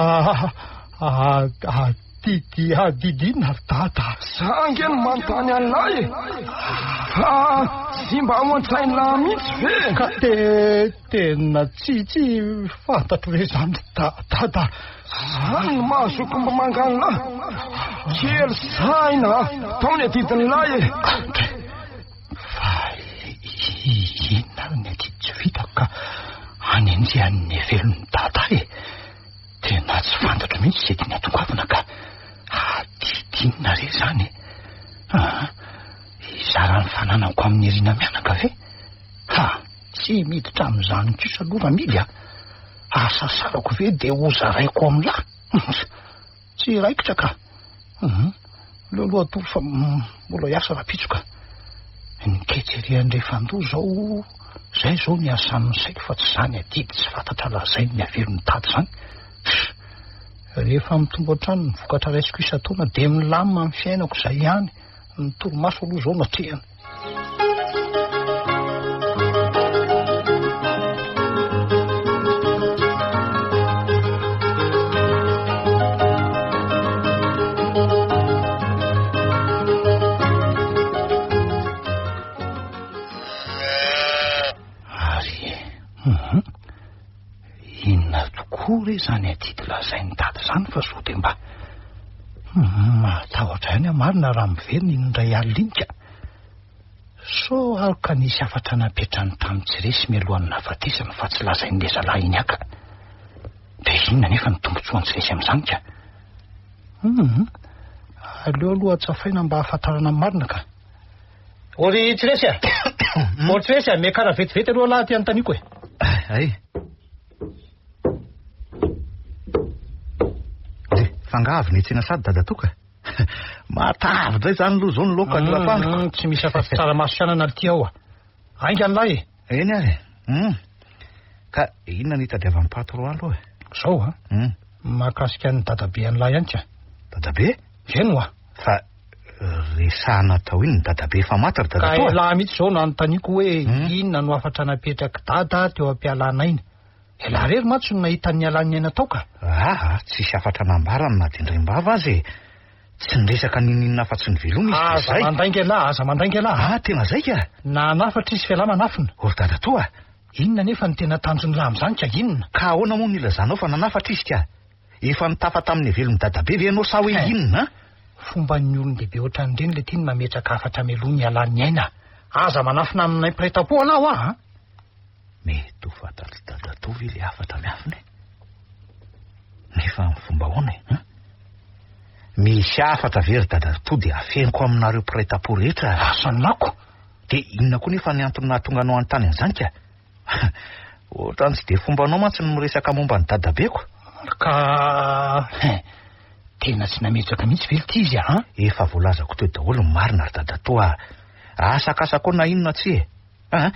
Adidy adidy inona ry dada? Za ange no manontany an'lah e! Fa tsy mba ao an-tsain'lah mihitsy ve? Ka te tena tsy tsy fantatro re izany ry dada. Zany no maha zoky manga an'lah. Kely saina a! Atao ny adidin'lah e! Fa inona ary ny adidy tsy vitako ka hanenjehan'ny velon'i dada e? Tena tsy fantatro mihitsy izay tiany hatongavana ka. Adidy inona re izany e? Aa, hizara ny fananako amin'i Irina mianaka ve? Ha, tsy miditra amin'izany kosa aloha Ramily a! Hasasarako ve dia hozaraiko amin'lah? Tsy raikitra ka. Hum, aleo aloha atory fa mbola hiasa rahampitso ka. Ny ketserian'ny refandoha izao, izay izao ny asan'ny saiko fa tsy izany adidy tsy fantatra lazain'ny avelon'ny dada izany. Rehefa mitombo hatrany ny vokatra raisiko isan-taona dia milamina ny fiainako izay ihany. Ny torimaso aloha izao no atrehina. Ary hum inona tokoa re izany adidy lazain'i dada izany fa sao dia mba mahatahotra ihany aho marina raha miverina iny indray alina iny ka. Sao ary ka nisy hafatra napetrany tamin'i Tsiresy mialohan'ny nahafatesany fa tsy lazain'ilay zalahy iny ahy ka. Dia inona anefa ny tombontsoan'i Tsiresy amin'izany ka? Hum, aleo aloha tsafaina mba hahafantarana ny marina ka. Ô ry Tsiresy a! Ô ry Tsiresy a, miakara vetivety aloha lahy aty anontaniako e. Ay. Re, fa angaha avy niantsena sady dadatoa ka? Matavy indray izany aloha izao ny laoka ny rapandriko. Mm, tsy misy afa-tsy tsaramaso sy anana ity ao a. Haingana lahy e. Eny ary e. Mm. Ka inona no hitadiavan'i patron aloha e? Izao a. Mm. Mahakasika an'i dadabe an'lahy ihany ka. Dadabe? Eny hoa. Fa resahana atao inona dadabe efa maty ry Ka dadatoa? elah mihitsy izao no anontaniako hoe Mm. inona no hafatra napetrak'i dada teo am-pialana aina. Elah irery mantsy no nahita ny nialan'ny aina tao ka. Aa, tsisy hafatra nambarany na dia indraim-bava aza e. Tsy niresaka n'inon'inona afa-tsy ny veloma izy dia Aza zay. mandainga elah, aza mandainga elah. Ah, tena zay ka. Nanafatra izy f'elah manafina. O ry dadatoa, Inona anefa no tena tanjon'lah amin'izany ka inona? ka ahoana moa no ilazanao fa nanafatra izy ka? Efa nitafa tamin'ny velon'i dadabe ve ianao sa hoe Eh. inona? Fomban'ny olon-dehibe ohatran'ireny ilay tiany mametraka hafatra mialoha ny hialan'ny aina. Aza manafina aminay mpiray tampo anao aho a! Mety ho fantatr'i dadatoa ve ilay hafatra miafina e? Nefa amin'ny fomba ahoana e? Hein? Misy hafatra ve ry dadatoa dia afeniko aminareo mpiray tampo rehetra? Asa ny lako. Dia inona koa nefa ny antony nahatonga anao hanontany an'izany ka? Ohatran'ny tsy dia fombanao mantsy ny miresaka momba ny dadabeko. Ka hein, tena tsy nametraka mihitsy ve ity izy a? Efa voalazako teo daholo ny marina ry dadatoa a! Asakasako na inona tsia e! Aa!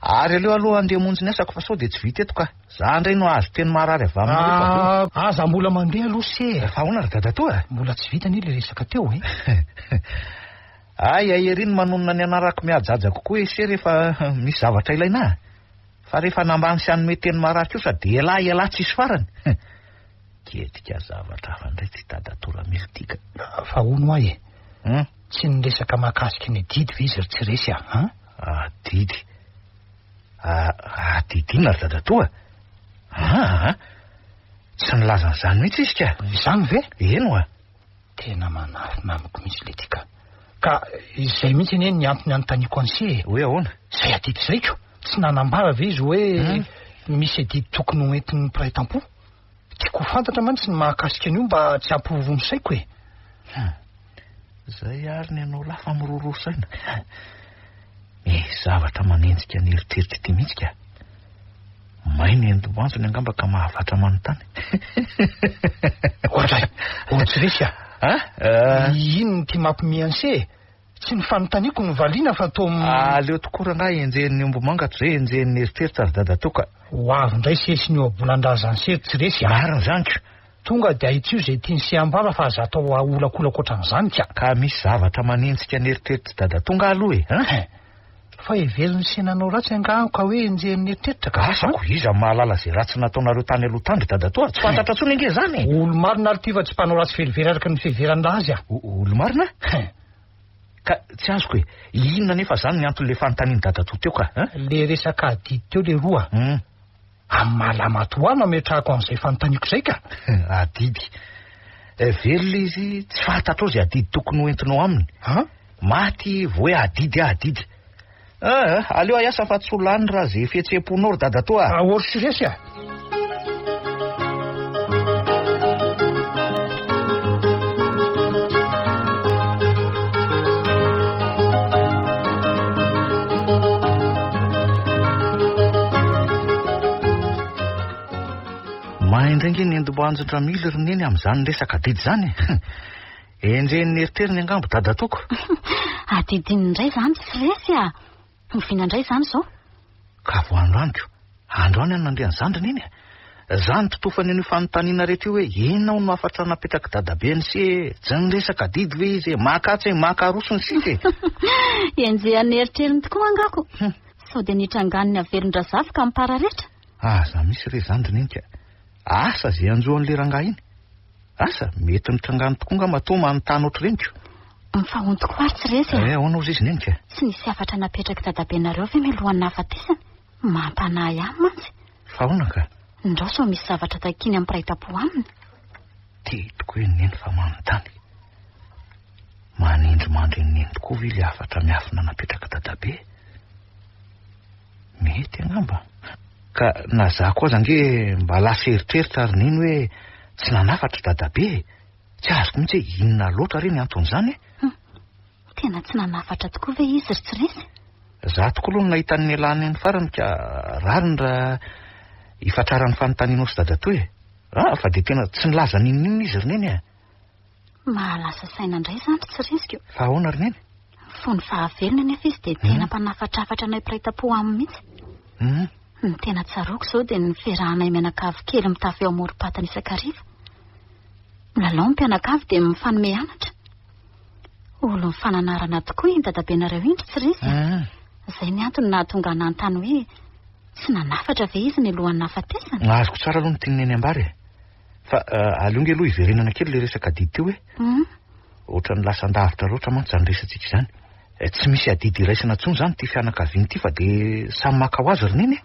Ary aleo aloha handeha hamonjy ny asako fa sao dia tsy vita eto ka. Za indray no hahazo teny maharary avy aminareo fa avy eo. Ah, aza mbola mandeha aloha se e. Fa ahoana ry dadatoa a? Mbola tsy vita anie ilay resaka teo e. Hay, hay ery ny manonona ny anarako mihajaja kokoa ese rehefa misy zavatra ilaina ahy. Fa rehefa nambany sy hanome teny marary kosa dia elah elah tsisy farany. Ketrika zavatra hafa indray ity dadatoa Ramily ity ka. Fa hono hoa e, tsy niresaka mahakasika ny adidy ve izy ry Tsiresy a? An? Adidy? Adidy inona ry dadatoa? Aa! Tsy nilaza an'izany mihitsy izy ka. Izany ve? Eny hoa. Tena manafina amiko mihitsy le ty ka. Ka izay mihitsy anie ny antony anontaniako an'i se e. Hoe ahoana? Izay adidy izay ko. Tsy nanambara ve izy hoe misy adidy tokony ho entin'ny mpiray tampo? Tiako ho fantatra mantsy ny mahakasika an'io mba tsy hampiroro ny saiko e. Hum. Izay ary ny anao lahy fa miroro saina. Misy zavatra manenjika ny eritreritra ity mihitsy ka. May ny endim-boanjony angamba ka mahavatra manontany. Ohatray, oh tsy resy ah. Ah? Inona ity mampiomehy an'se e? Tsy ny fanontaniako no valiana fa toa. Aleo tokoa rangahy enjehin'ny ombimanga toy izay enjehin'ny eritreritra ry dadatoa ka. Ho avy indray se sy ny ohabolan-drazan'se ry tsy resy ah. Marina izany ko. Tonga dia ahitsio izay tian'se ambara fa aza atao aholakolaka ohatran'izany ka. Ka misy zavatra manenjika ny eritreritr'i dadatoa nga aloha e, an? Fa heverin'ny se nanao ratsy angaha aho ka hoe enjehin'ny eritreritra ka. Asa ko, iza no mahalala izay ratsy nataonareo tany aloha tany ry dadatoa? Tsy fantatra intsony ange izany e! Olo-marina ary ity fa tsy mpanao ratsy velively araka ny fiheveran'lah azy ah. Olo-marina? Ka tsy azoko e, inona anefa izany ny anton'ilay fanontanian'i dadatoa teo ka? Le resaka adidy teo leroa a. Amin'ny maha lahimatoa ahy no ametrahako an'izay fanontaniako izay ka. Adidy. Velona izy, tsy fantatrao izay adidy tokony ho entinao aminy. An? Maty vao hoe adidy ah, adidy. Ah, aleo hiasa fa tsy ho lany raha izay fihetseham-ponao ry dadatoa a. Aory sy resy a. Mahay indray nge ny endim-boanjon-dRamily ry Neny amin'izany resaka adidy izany e. Enjehin'ny eritreriny angamba dadatoako. Adidiny indray izany tsy resy a! Oviana indray izany izao? Ka vao androany ko. Androany aho no nandre an'izany ry Neny a! Za nototofany an'io fanontaniana rehetra io hoe inona hono no hafatra napetrak'i dadabe an'i se e? Tsy niresaka adidy ve izy e? Maka atsy e, maka aroa sy ny sisa e! Enjehan'ny eritreriny tokoa angaha ko. Sao dia nitrangan'ny havelon-dRazafy ka mipararetra? Aza misy re izany ry Neny ka. Asa izay hanjo an'ilay rangahy iny. Asa, mety nitrangany tokoa nga matoa manontany ohatr'ireny ko. Mifahono tokoa ary tsy resy a! Eh, ahoana hozy izy Neny ka? Tsy nisy hafatra napetrak'i dadabenareo ve mialohan'ny nahafatesany? Mampanahy ahy mantsy. Fa ahoana ka? Ndrao sao misy zavatra takiany amin'ny mpiray tampo aminy. Ty tokoa i Neny fa manontany. Manindry mandry an'i Neny tokoa ve ilay hafatra miafina napetrak'i dadabe? Mety angamba. Ka na za koa aza ange mba lasa eritreritra ary nino hoe tsy nanafatra dadabe e. Tsy azoko mihitsy hoe inona loatra re ny anton'izany e. Hum. Tena tsy nanafatra tokoa ve izy ry Tsiresy? Za tokoa aloha no nahita ny nialany ny farany ka rariny raha ifatraran'ny fanontanianao sy dadatoa e. Ah, fa dia tena tsy nilaza n'inon'inona izy ry neny a. Mahalasa saina indray izany ry Tsiresiko. Fa ahoana ry Neny? Fony fahavelony anefa izy dia tena mpanafatrafatra anay mpiray tampo aminy mihitsy. Ny tena tsaroako izao dia ny fiarahanay mianakavy kely mitafy eo amorom-patana isan-kariva. Milalao ny mpianakavy dia mifanome anatra. Olon'ny fananarana tokoa iny dadabenareo iny ry Tsiresy a. Izay ny antony nahatonga ahy nanontany hoe tsy nanafatra ve izy nialohan'ny nahafatesany? Azoko tsara aloha ny tian'i Neny ambara e. Fa aleo nge aloha hiverenana kely ilay resaka adidy teo e. Ohatran'ny lasa an-davitra loatra mantsy izany resatsika izany. Tsy misy adidy iraisana intsony izany ity fianakaviana ity fa dia samy maka ho azy ry Neny e.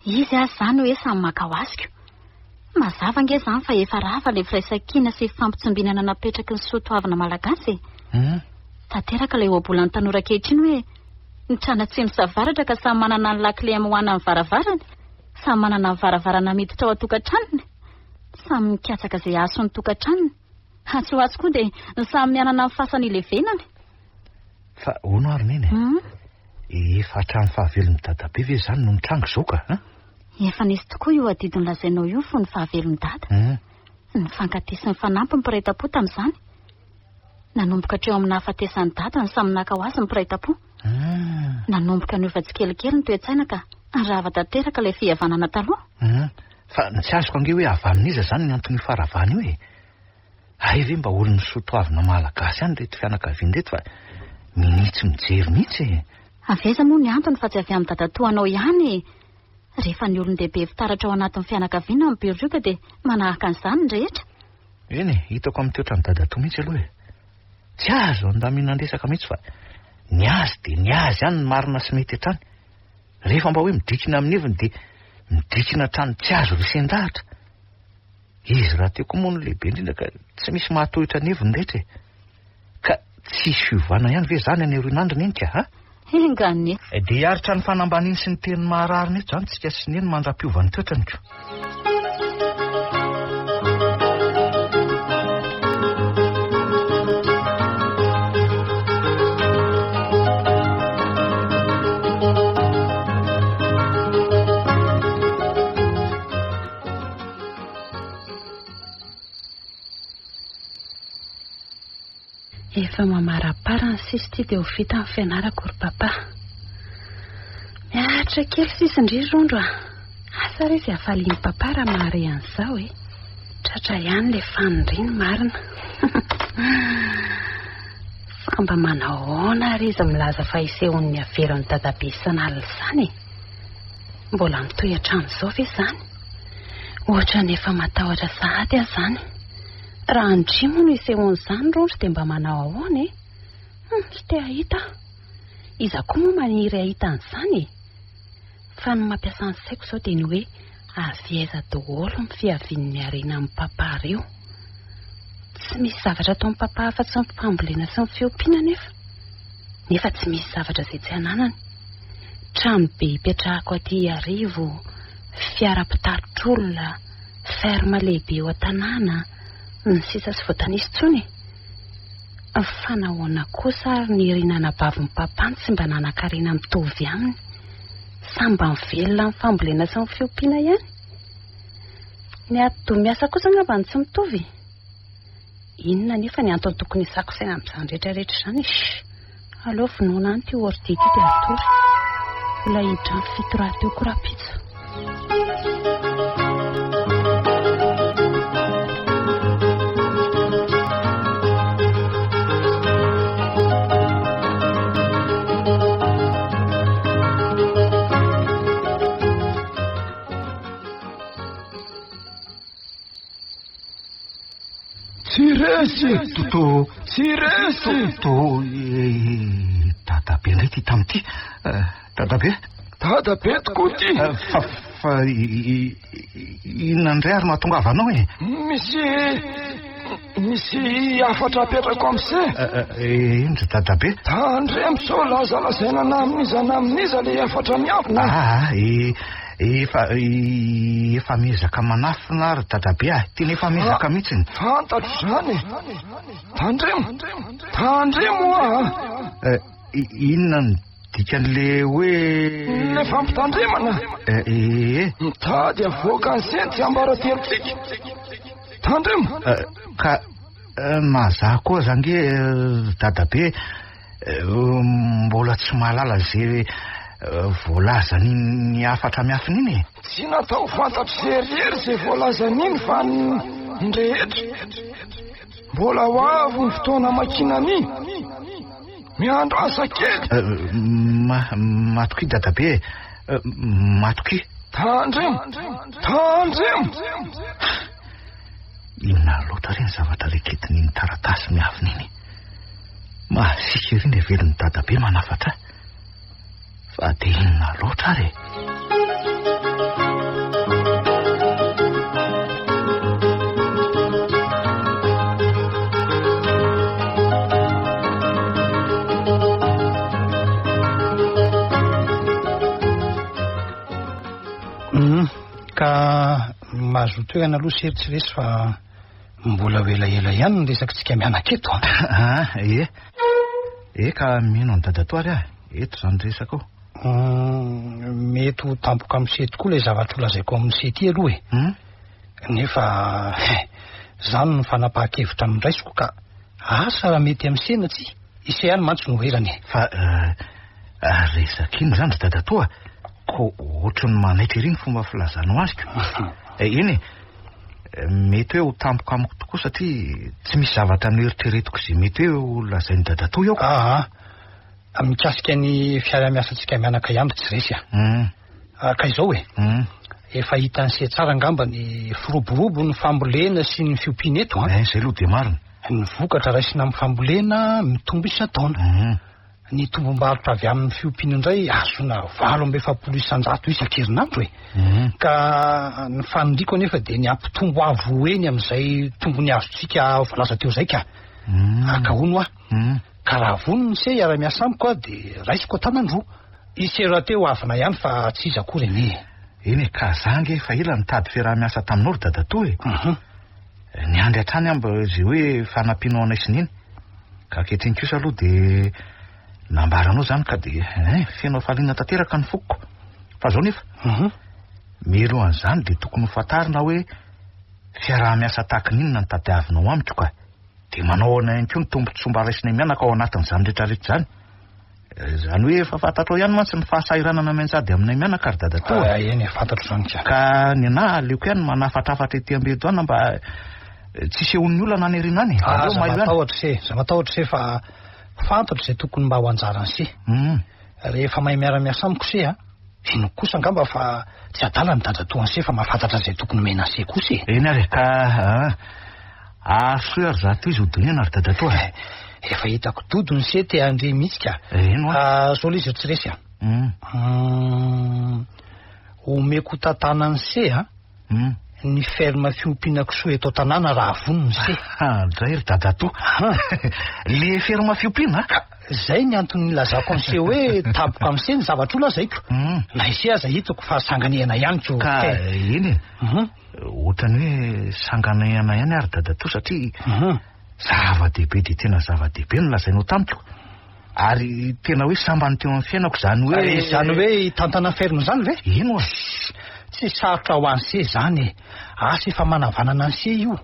Izy aza izany hoe samy maka ho azy ko. Mazava ange izany fa efa rava ilay firaisankina sy fifampitsimbinana napetraky ny soa toavina malagasy e. Tanteraka ilay ohabolan'ny tanora ankehitriny hoe ny trano atsimo sy avaratra ka samy manana ny lakile amoahana ny varavarany, samy manana ny varavarana miditra ao an-tokantranony. Samy mikatsaka izay hahasoa ny tokantranony. Atsy ho atsy koa dia ny samy mianana ny fasany ilevenany. Fa hono ary Neny e? Efa hatramin'ny fahavelon'i Dadabe ve izany no nitranga izao ka? An? Efa nisy tokoa io adidy nolazainao io fony fahavelon'i Dada. Nifankatia sy nifanampy ny mpiray tampo tamin'izany. Nanomboka hatreo amin'ny nahafatesan'i Dada ny samy naka ho azy ny mpiray tampo. Nanomboka niova tsikelikely ny toe-tsaina ka rava tanteraka ilay fihavanana taloha. Fa ny tsy azoko ange hoe avy amin'iza izany ny anton'io faharavana io e? Hay ve mba olon'ny soa toavina malagasy ihany ireto fianakaviana ireto fa minia tsy mijery mihitsy e! Avy aiza moa ny antony fa tsy avy amin'ny dadatoanao ihany e! Rehefa ny olon-dehibe fitaratra ao anatin'ny fianakaviana no mibirioka dia manahaka an'izany ny rehetra. Eny e, hitako amin'ny toetran'i dadatoa mihitsy aloha e. Tsy azo andaminan-dresaka mihitsy fa ny azy dia ny azy ihany ny marina sy mety hatrany. Rehefa mba hoe midrikina amin'ny heviny dia midrikina hatrany tsy azo resen-dahatra. Izy rahateo koa moa no lehibe indrindra ka tsy misy mahatohitra ny heviny rehetra e. Ka tsy hisy fiovana ihany ve izany any aorian'andro Neny ka a? Enga anie. Dia hiaritra ny fanambaniny sy ny teny maharariny eto izany tsika sy Neny mandra-piova ny toetrany ko. Efa mamaraparana sisa ity dia ho vita ny fianarako ry papa. Miaritra kely sisa indry ry Rondro a. Asa re izay hafalian'i papa raha mahare an'izao e. Tratra ihany ilay faniriany marina. Fa mba manao ahoana ary izy milaza fa hisehoan'ny avelan'i dadabe isan'alina izany e? Mbola mitohy hatramin'izao ve izany? Ohatran'ny efa matahotra sahady aho izany. Raha an-dry moa no isehoan'izany Rondro dia mba manao ahoana e? Hum, tsy te hahita aho. Iza koa moa maniry hahita an'izany e? Fa ny mampiasa ny saiko izao dia ny hoe avy aiza daholo ny fiavian'ny harena amin'i Papa ireo? Tsy misy zavatra ataon'i Papa afa-tsy ny fambolena sy ny fiompiana anefa. Nefa tsy misy zavatra izay tsy ananany. Trano be ipetrahako aty Iarivo, fiara mpitaritr'olona, ferme lehibe eo an-tanàna, ny sisa tsy voatanisa intsony e! Fa nahoana kosa ary Nirina anabavin'i Papa no tsy mba nanan-karena mitovy aminy? Samy mba mivelona amin'ny fambolena sy ny fiompiana ihany? Ny atidoha miasa kosa angamba no tsy mitovy e! Inona anefa ny antony tokony hisako saina amin'izany rehetra rehetra izany e? Shh! Aleo vonoina any ity ordi ity dia hatory. Mbola hiditra amin'ny fito rahateo koa rahampitso. Tsy resy! Toto. Tsy resy! Toto, dadabe indray ity tamin'ity. Dadabe? Dadabe tokoa ity. Fa, fa inona indray ary mahatongavanao e? Misy, misy hafatra apetrako amin'i se. Ino ry dadabe? Tandremo sao lazalazaina na amin'iza na amin'iza ilay hafatra miafina. Ah, e, Efa efa miezaka manafina ary dadabe ah, tena efa miezaka mihitsiny. Fantatro izany e. Tandremo, tandremo ah. Eh, inona no dikan'le hoe Le fampitandremana. Eh, eh. Mitady avoaka ny seny tsy ambaratelontsika. Tandremo. Eh, ka na za koa aza ange dadabe Mbola tsy mahalala ze voalazan'iny hafatra miafina iny e. Tsy natao fantatry seriry ze voalazan'iny fa ny rehetra. Mbola ho avy ny fotoana hamakiana an'iny. Miandrasa kely. Matokia dadabe e. Matokia. Tandremo! Tandremo! Inona loatra re ny zavatra reketin'iny taratasy miafina iny? Mahasiaka ery ny heverin'i dadabe manafatra ahy. Fa dia inona loatra ary e? Ka mahazoa toerana aloha sery tsy resy fa mbola ho elaela ihany ny resakitsika mianaka eto a. Ah, ie. E ka mino an'i dadatoa ary aho. Eto izany resaka io. Hmm, mety ho tampoka amin'ny se tokoa ilay zavatra ho lazaiko amin'ny se ity aloha e. Hmm? Nefa izany no fanapahan-kevitra noraisiko ka asa raha mety amin'ny se na tsia. Ise ihany mantsy no erany e. Fa resaka inona izany ry dadatoa? Ko ohatry ny manaitra ery ny fomba filazanao azy ko. Eny e, mety hoe ho tampoka amiko tokoa satria tsy misy zavatra noeritreretiko izay mety hoe ho lazain'i dadatoa eo. Aa, mikasika ny fiaraha-miasantsika mianaka ihany ry tsy resy a. Ah, ka izao e. Efa hitan'i se tsara angamba ny firoborobon'ny fambolena sy ny fiompiana eto an. Eh, izay aloha dia marina. Ny vokatra raisina amin'ny fambolena mitombo isan-taona. Ny tombom-barotra avy amin'ny fiompiana indray azona 48% isan-kerinandro e. Ka ny faniriako anefa dia ny hampitombo avo heny amin'izay tombony azontsika voalaza teo izay ka. Ah, ka hono aho. Ka raha vonona ise hiara-miasa amiko aho dia raisiko an-tanan-droa. Ise rahateo havana ihany fa tsy iza akory anie e. Eny e, ka za ange efa ela nitady fiaraha-miasa taminao ry dadatoa e. Niandry hatrany aho mba izay hoe fanampianao anay sy neny. Ka ankehitriny kosa aloha dia nambaranao izany ka dia eh, feno hafaliana tanteraka ny foko. Fa izao nefa, mialohan'izany dia tokony ho fantarina hoe fiaraha-miasa tahaka ny inona no tadiavinao amiko ka. Dia manao ahoana ihany koa ny tombontsoa mba raisinay mianaka ao anatin'izany rehetrarehetra izany. Izany hoe efa fantatrao ihany mantsy ny fahasahiranana mianjady aminay mianaka ry dadatoa. Ah, eny e, fantatro izany ka. Ka ny anahy aleoko ihany manafatrafatra ety am-piandohana mba eh, tsy hisehoan'ny olana any aoriana any. Ah, Aleo aza mailo ihany. matahotra se, aza matahotra se fa fantatro izay tokony mba ho anjaran'i se. Rehefa mahay miara-miasa amiko se a, inoako kosa angamba fa tsy adala ny dadatoan'i se fa mahafantatra izay tokony omena an'i se kosa e. Eny ary e, ka ah, arosoy ary zato izy ho donena ry dadatoa. Eh, Efa hitako dodo ny se te handre mihitsy ka. Eny hoa. Ah, zao le izy ry tsy resy a. Omeko tantanan'i se a. Ny ferme fiompiana kisoa eto an-tanàna raha vonona se. Ah, dray ry dadatoa. Le ferme fiompiana? Ka zay ny antony nilazako an'i se hoe tampoka amin'i se ny zavatra ho lazaiko. Na i se aza hitako fa sanganehana ihany ko. Ka eny e. Ohatran'ny hoe sanganehana ihany ary dadatoa satria zava-dehibe dia tena zava-dehibe no lazainao tamiko. Ary tena hoe sambany teo amin'ny fiainako izany hoe... Ary izany hoe hitantana ferme izany ve? Eny oa. Tsy sarotra ho an'i se izany e. Asa efa manavanana an'i se io.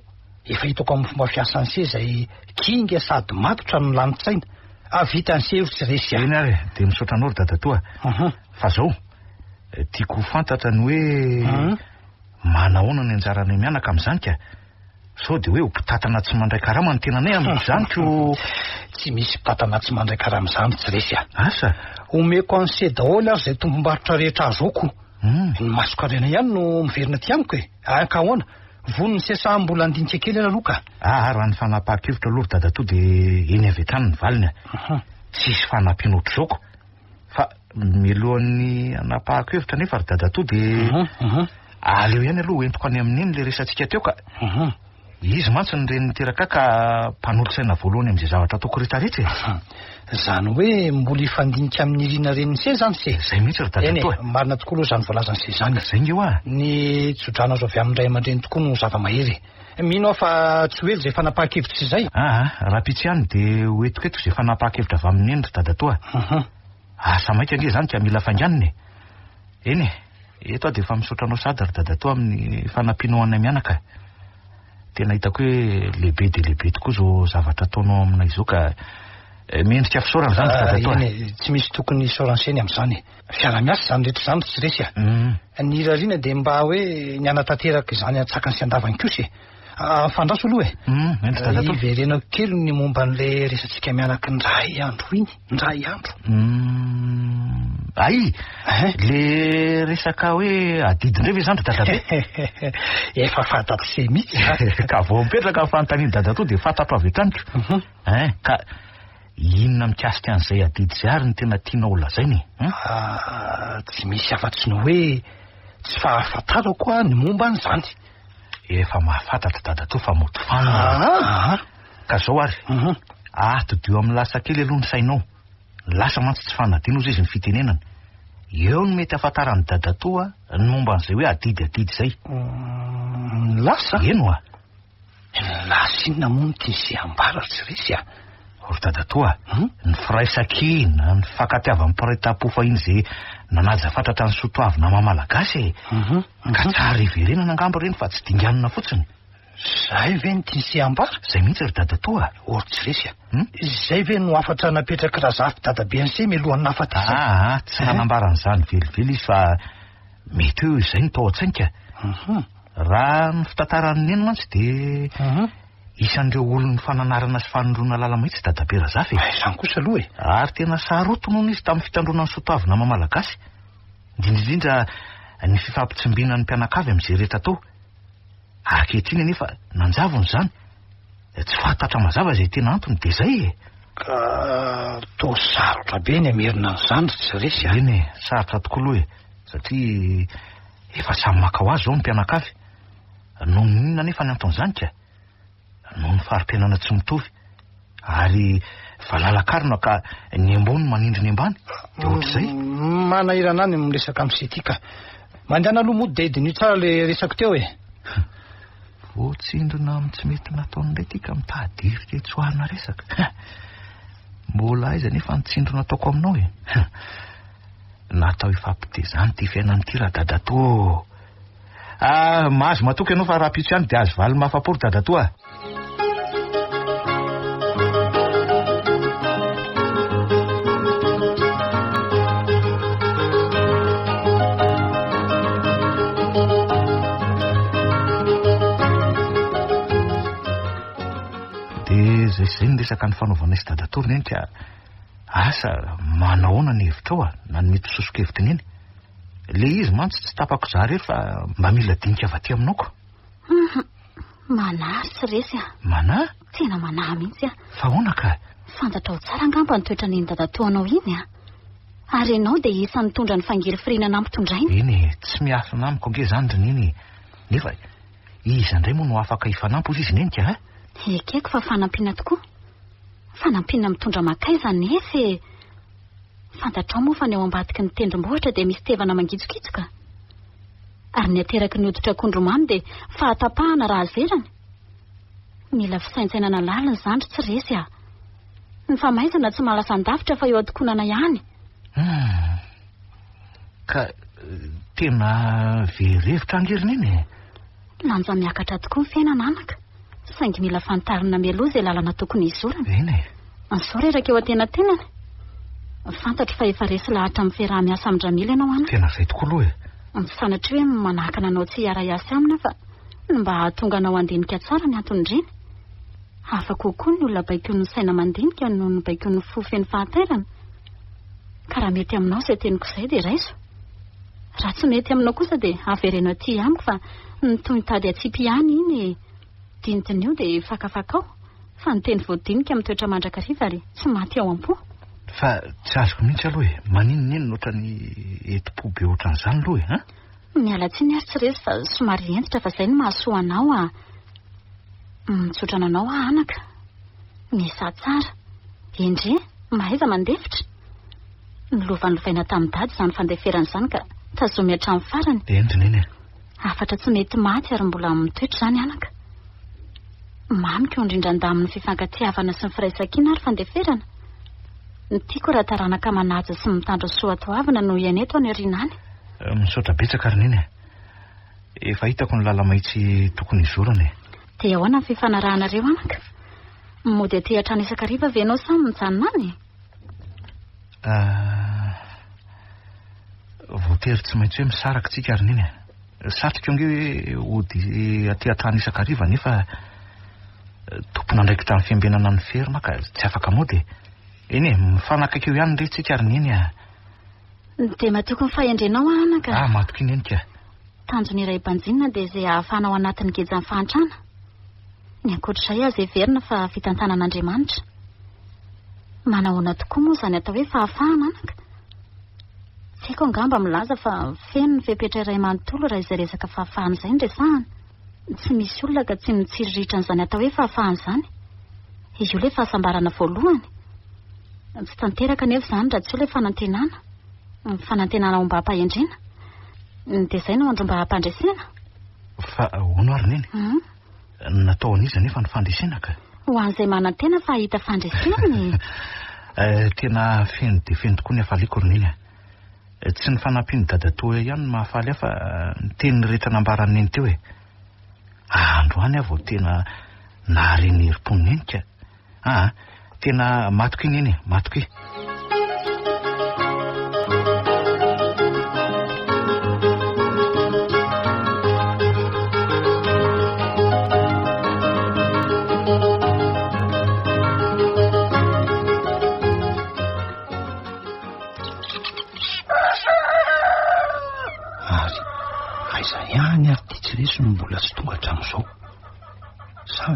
Efa hitako amin'ny fomba fiasan'i se izay kinga sady matotra no lanin-tsaina. Ah, vitan'i se io tsy resy a. Eny ary, dia misaotra anao ry dadatoa. Fa zao, tiako ho fantatra ny hoe manahoana ny anjaranay mianaka amin'izany ka. Sao dia hoe ho mpitantana tsy mandray karama ny tenanay amin'izany ko. Tsy misy mpitantana tsy mandray karama izany tsy resy a. Asa. Omeko an'i se daholo ary izay tombom-barotra rehetra azoako. Ny masonkarena ihany no miverina aty amiko e. Ah, ka ahoana? Vonona se sa mbola handinika kely aloha ka? Ah, raha ny fanapahan-kevitra aloha ry dadatoa dia eny avy hatrany ny valiny a. Tsisy fanampiana ohatr'izao ko. Fa mialohan'ny hanapahako hevitra anefa ry dadatoa dia aleo ihany aloha hoentiko any amin'i Neny ilay resatsika teo ka. Izy mantsy no reny niteraka ahy ka mpanolotsaina voalohany amin'izay zavatra ataoko rehetrarehetra e. Izany hoe mbola hifandinika amin'i Nirina renin'i Se izany se? Izay mihitsy ry dadatoa. Eny e, marina tokoa aloha izany voalazan'i Se izany. Izay nge hoa. Ny tsodrano azo avy amin'ny ray aman-dreny tokoa no zava-mahery e. Mino aho fa tsy ho ela izay fanapahan-kevitra izay. Aa, rahampitso ihany dia ho entiko eto izay fanapahan-kevitra avy amin'i Neny ry dadatoa. Asa maika ange izany ka mila fainganina e. Eny e, eto aho dia efa misaotra anao sahady ry dadatoa amin'ny fanampianao anay mianaka. Tena hitako hoe lehibe dia lehibe tokoa izao zavatra ataonao aminay izao ka mendrika fisaorana izany ry dadatoa. Eny e, tsy misy tokony hisaoran'i Seny amin'izany e. Fiaraha-miasa izany rehetra izany ry tsy resy a. Ny irariana dia mba hoe ny hanatanteraka izany an-tsakany sy an-davany kosa e. Fandraso aloha e. Eny ry dadatoa. Hiverenako kely ny momba an'ilay resatsika mianaka indray andro iny, indray andro. Ay! Le resaka hoe adidy indray ve izany ry dadabe? Efa fantatro se mihitsy a. Ka vao mipetraka ny fanontanian'i dadatoa dia fantatro avy hatrany ko. Hein, ka inona mikasika an'izay adidy izay ary no tena tianao ho lazaina e? Hein? Ah, tsy misy afa-tsy ny hoe tsy fahafantarako aho ny momba an'izany. Efa mahafantatra dadatoa fa mody fanina. Ah! Ka zao ary, atodio amin'ny lasa kely aloha ny sainao. Ny lasa mantsy tsy fanadino hozy izy ny fitenenana. Eo no mety ahafantaran'i dadatoa ny momba an'izay hoe adidy adidy izay. Ny lasa? Eny oa. Ny lasa inona moa no tian'i se ambara ry tsy resy a? Ry dadatoa, ny firaisankina, ny fankatiavan'ny mpiray tampo fahiny izay nanaja fatratra ny soa toavina maha malagasy e. Ka tsara hiverenana angamba ireny fa tsy dinganina fotsiny. Izay ve no tian'i se ambara? Izay mihitsy ry dadatoa. O ry tsy resy a. Izay ve no hafatra napetrak'i Razafy dadabe an'i se mialohan'ny nahafatesany? Aa, tsy nanambara an'izany velively izy fa mety hoe izay no tao an-tsainy ka. Raha ny fitantaran'i Neny mantsy dia isan'ireo olon'ny fananarana sy fanondroana lala-mahitsy Dadabe Razafy e. Izany kosa aloha e. Ary tena sarotiny hono izy tamin'ny fitandroana ny soatoavina maha malagasy. Indrindra indrindra ny fifampitsimbinan'ny mpianakavy amin'izay rehetra atao. Ankehitriny anefa nanjavona izany. Tsy fantatra mazava izay tena antony dia izay e! Ka toa sarotra be ny hamerina an'izany ry tsy resy a! Eny e, sarotra tokoa aloha e! Satria efa samy maka ho azy izao ny mpianakavy. Noho ny inona anefa ny anton'izany ka? Noho ny fari-piainana tsy mitovy. Ary valala-karona ka ny ambony manindry ny ambany. Dia ohatr'izay. Manahirana ahy ny miresaka amin'i Sety ka. Mandehana aloha mody dia diniho tsara ilay resako teo e! Voatsindrona amin'ny tsy mety nataony indray ity ka mitady hirika hitsoahana resaka. Mbola aiza anefa ny tsindrona ataoko aminao e? Natao hifampitezana ity fiainana ity raha dadatoa ô. Ah, mahazo matoky ianao fa rahampitso ihany dia azo valiny mahafapo ry dadatoa a. Dia izay sy izay ny resaka nifanaovanay sy dadatoa ry neny ka asa manahoana ny hevitrao a, na ny mety ho soso-kevitr'i neny. Le izy mantsy tsy tapako za rery fa mba mila dinika avy aty aminao ko. Hum, manahy sy resy a. Manahy? Tena manahy mihitsy aho. Fa ahoana ka? Fantatrao tsara angamba ny toetran'iny dadatoanao iny a. Ary ianao dia isan'ny nitondra ny fangirifiriana nampitondrainy. Eny e, tsy miafina amiko ange izany ry Neny e. Nefa iza indray moa no afaka hifanampy hozy izy Neny ka a? Ekeko fa fanampiana tokoa. Fanampiana mitondra mankaiza anefa e. Fantatrao moa fa ny ao ambadiky ny tendrombohitra dia misy tevana mangitsokitsoka? Ary ny ateraky ny hoditra akondro mamy dia fahatapahana raha azerany? Mila fisaintsainana lalina izany ry tsy resy a! Ny famaizana tsy mahalasan-davitra fa eo an-tokonana ihany. Hum. Ka tena very hevitra ange ry Neny e! Lanja miakatra tokoa ny fiainana anaka, saingy mila fantarina mialoha izay lalana tokony hizorana. Eny e. Sao reraka eo antenatenany. Fantatro fa efa resy lahatra amin'ny fiaraha-miasa amin-dRamily ianao anaka. Tena izay tokoa aloha e. Tsy sanatria hoe manakana anao tsy hiara-hiasa aminy aho fa ny mba hahatonga anao handinika tsara ny anton'ireny. Hafa kokoa ny olona baikoin'ny saina mandinika noho ny baikoin'ny fo feno fahatairana. Ka raha mety aminao izay teniko izay dia raiso. Raha tsy mety aminao kosa dia avereno aty amiko fa ny toy ny tady atsipy ihany iny e! Dinidiniho dia fakafakao fa ny teny voadinika mitoetra mandrakariva ary tsy maty ao am-po. Fa tsy azoko mihitsy aloha e! Maninona ohatran'ny enti-po be ohatran'izany aloha e! An? Miala tsiny ary tsy resy fa somary hentitra fa izay no mahasoa anao a! Mitsotra anao aho anaka. Misaha tsara. Endrey, mahaiza mandefitra. Nolovalovaina tamin'i Dada izany fandeferana izany ka tazomy hatramin'ny farany. Eny ry Neny a. Hafatra tsy mety maty ary mbola mitoetra izany anaka. Mamiko indrindra-ndamin'ny fifankatiavana sy ny firaisankina ary fandeferana. Ny tiako raha taranaka manaja sy mitandro ny soatoavina no hiaina eto any aoriana any. Misaotra betsaka ry Neny a. Efa hitako ny lala-mahitsy tokony hizorana e. Dia ahoana ny fifanarahanareo anaka? Mody aty hatrany isan-kariva ve ianao sa mijanona any e? Ah, voatery tsy maintsy hoe misaraka tsika ry neny a. Satriko ange hoe hody aty an-trano isan-kariva nefa eh, tompon'andraikitra amin'ny fiambenana ny ferme ka tsy afaka mody e. Eny e, mifanakaiky eo ihany re tsika ry neny a. Dia matoky ny fahendrenao aho anaka. Ah, matoky neny ka. Tanjona iray banjinina dia izay ahafahanao anatin'ny gejan'ny fahantrana. Ny ankoatr'izay aza heverina fa fitantanan'Andriamanitra. Manahoana tokoa moa izany atao hoe fahafahana anaka? Tsy haiko angamba milaza fa feno ny fepetra iray manontolo raha izay resaka fahafahana izay no resahana. Tsy misy olona ka tsy mitsiriritra an'izany atao hoe fahafahana izany. Io ilay fahasambarana voalohany. Tsy tanteraka anefa izany raha tsy eo ilay fanantenana. Ny fanantenana ombam-pahendrena. Dia izay no andrombaham-pandresena. Fa hono ary neny? Hum? Natao an'iza anefa ny fandresena ka? Ho an'izay manantena fa hahita fandresena e! Eh, tena feno dia feno tokoa ny hafaliako ry Neny a. Eh, tsy ny fanampian'i dadatoa ihany no mahafaly ahy fa eh, ny teny rehetra nambaran'i Neny teo e. Androany aho vao tena nahare ny herim-pon'i Neny ka. Aa, tena matoky Neny e, matoky.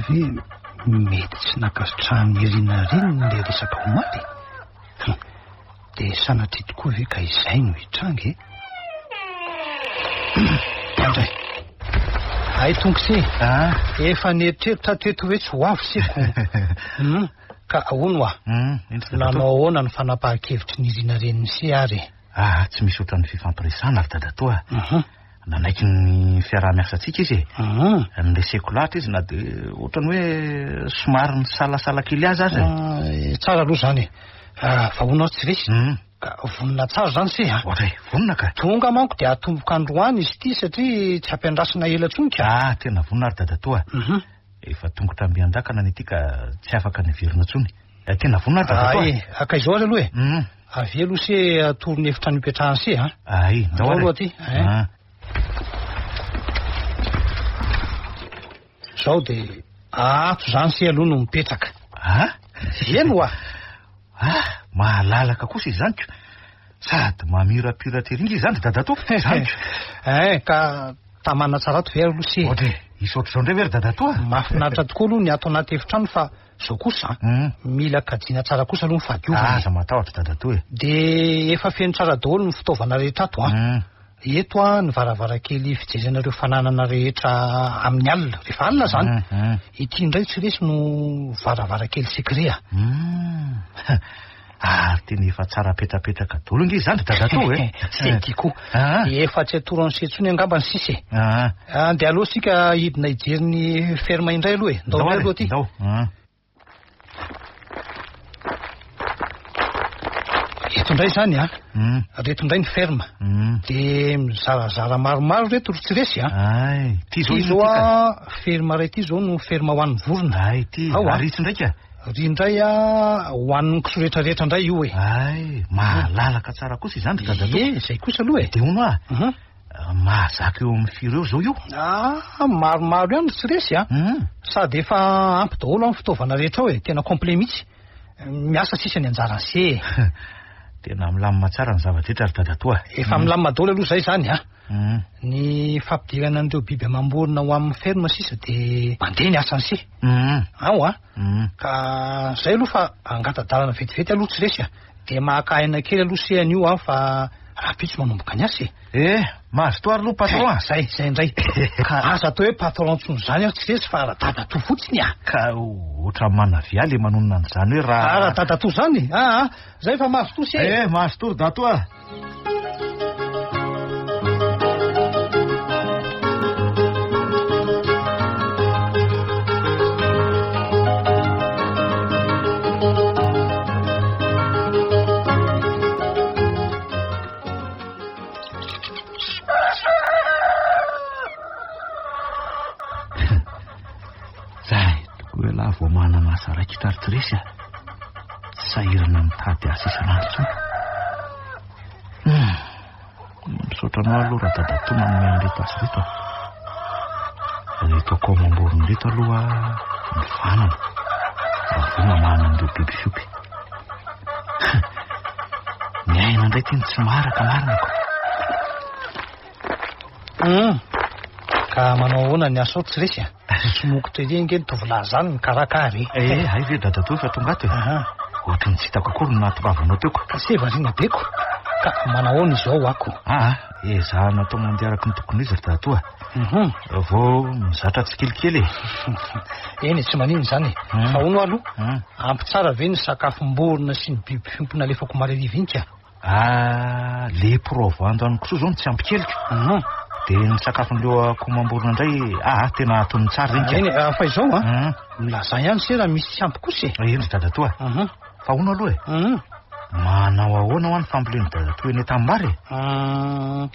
ve mety tsy nankasitrahan'i Irina reniny ilay resaka omaly? Hum, dia sanatria tokoa ve ka izay no hitranga e? Andray. Hay tonga se. Ah. Efa nieritreritra teto hoe tsy ho avy se ko. Hum, ka ahoana hoa? Hum, Nanao ahoana ny fanapahan-kevitry ny Irina reniny se ary e? Ah, tsy misy ohatran'ny fifampiresahana ry dadatoa. Mhm. Nanaiky ny fiaraha-miasantsika izy e. Mhm. Nireseko lahatra izy na dia ohatran'ny hoe somary nisalasala kely azy aza e. Ah, tsara aloha izany e. Ah, fa hono aho tsy resy. Hmm. Ka vonona tsara izany se a. Ohatray, vonona ka. Tonga manko dia atomboka androany izy ity satria tsy ampiandrasina ela intsony ka. Ah, tena vonona ry dadatoa. Mhm. Efa tongotra mby an-dakana ny ity ka tsy afaka niverina intsony. Eh, Tena vonona ry dadatoa. Ay, ka izao ary aloha e. Hmm. Avy aloha se atoro ny efitrano ipetrahany se a. Ay, ndao Ndao ary. aloha aty, eh. Ah. Izao dia ato izany se aloha no mipetraka. Ah? Eny hoa. Ah, mahalalaka kosa izany ko. Sady mamirapiratra ery nge izany ry dadatoa. Izany ko. Eh, ka tamana tsara ato ve aloha se? Ohatray, hisy ohatr'izao indray ve ry dadatoa? Mahafinaritra tokoa aloha ny ato anaty efitrano fa izao kosa Hmm. mila kajiana tsara kosa aloha ny fahadiovana. Aza matahotra dadatoa e. Dia efa feno tsara daholo ny fitaovana rehetra ato a. Hmm. Eto a ny varavarankely fijerena ireo fananana rehetra amin'ny alina. Rehefa alina izany. Hmm, hmm. Ity indray tsy resy no varavarankely secret a. Hmm. Ary tena efa tsara petrapetraka daholo nge izany ry dadatoa e. C'est ty koa. Ah. Efa tsy atoro an'i Setsony angamba ny sisa e. Ah. Ah, Dia aloha isika hidina hijery ny ferme indray aloha e. Ndao Ndao indray ary, aloha aty. ndao. Ah. Eto indray izany a. Hmm. Reto indray ny ferme. Hmm. Dia mizarazara maromaro reto ry tsy resy a. Ay, ty zao Ty ino zao ty ka? a ferme iray ty zao no ferme ho an'ny vorona. Ay, ty. Ao, ah. Ary itsy ndraika? Ry indray a ho an'ny kisoa rehetrarehetra indray io e. Ay, mahalalaka tsara kosa izany ry dadatoa. Ie, izay kosa aloha e. Dia hono ah, Mhm. mahazaka eo amin'ny firy eo zao io? Ah, maromaro ihany tsy resy a. Hmm. Sady efa ampy daholo amin'ny fitaovana rehetra ao e, tena complet mihitsy. Miasa sisa ny anjaran'ny se e. Tena milamina tsara ny zava-drehetra ry dadatoa. Efa milamina daholo aloha izay izany a. Hmm. Ny fampidirana an'ireo biby amam-borona ho amin'ny ferme sisa dia mandeha ny asan'ny se. Hmm. Ao a. Hmm. Ka zay aloha fa angata-dalana vetivety aloha tsy resy a. Dia maka aina kely aloha se an'io a fa rahampitso manomboka ny asa e. Eh, mazotoa ary aloha patron a. Zay, zay indray. Ka aza atao hoe patron intsony izany aho tsy resy fa ra-dadatoa fotsiny a. Ka ohatran'ny manavia le manonona an'izany hoe raha... Ah, ra-dadatoa izany? Ah, ah, zay fa mazotoa se. Eh, mazotoa ry dadatoa. Zay tokoa ialahy vao manana asa raikitra ary tsy resy a. Tsy sahirana mitady asa isan'andro intsony. Hmm. Misaotra anao aloha raha dadatoa manome an'ireto asa ireto a. Ireto akoho amam-borona ireto aloha ny vanana. Avy eo mamahana an'ireo biby fiompy. Ny aina indray ty no tsy maharaka marina ko. Hmm. Ka manao ahoana ny asa ao tsy resy a? Somokotra ery ange ny tovolahy izany mikarakara e. Eh, hay ve dadatoa efa tonga ato e. Aha. Ohatran'ny tsy hitako akory no nahatongavanao teo ko. Ka se variana be ko. Ka manao ahoana izy ao ako? Ah, ezahana atao mandeha araka ny tokony ho izy ry dadatoa. Mhm. Vao mizatra tsikelikely e. Eny e, tsy manino izany e. Hmm. Fa hono aloha, Hmm. ampy tsara ve ny sakafom-borona sy ny biby fiompy nalefako omaly hariva iny ka? Ah, le provando an'ny kisoa zao no tsy ampy keliko. Mhm. Dia ny sakafon'ireo akoho amam-borona indray, ah, tena atonony tsara iny ka. Eny e, ah, fa izao a, Hmm. milaza ihany se raha misy tsy ampy kosa e. Eny ry dadatoa. Mhm. Fa hono aloha e, Mhm. manao ahoana ho an'ny fambolen'ny dadatoa eny an-tanimbary e? Ah,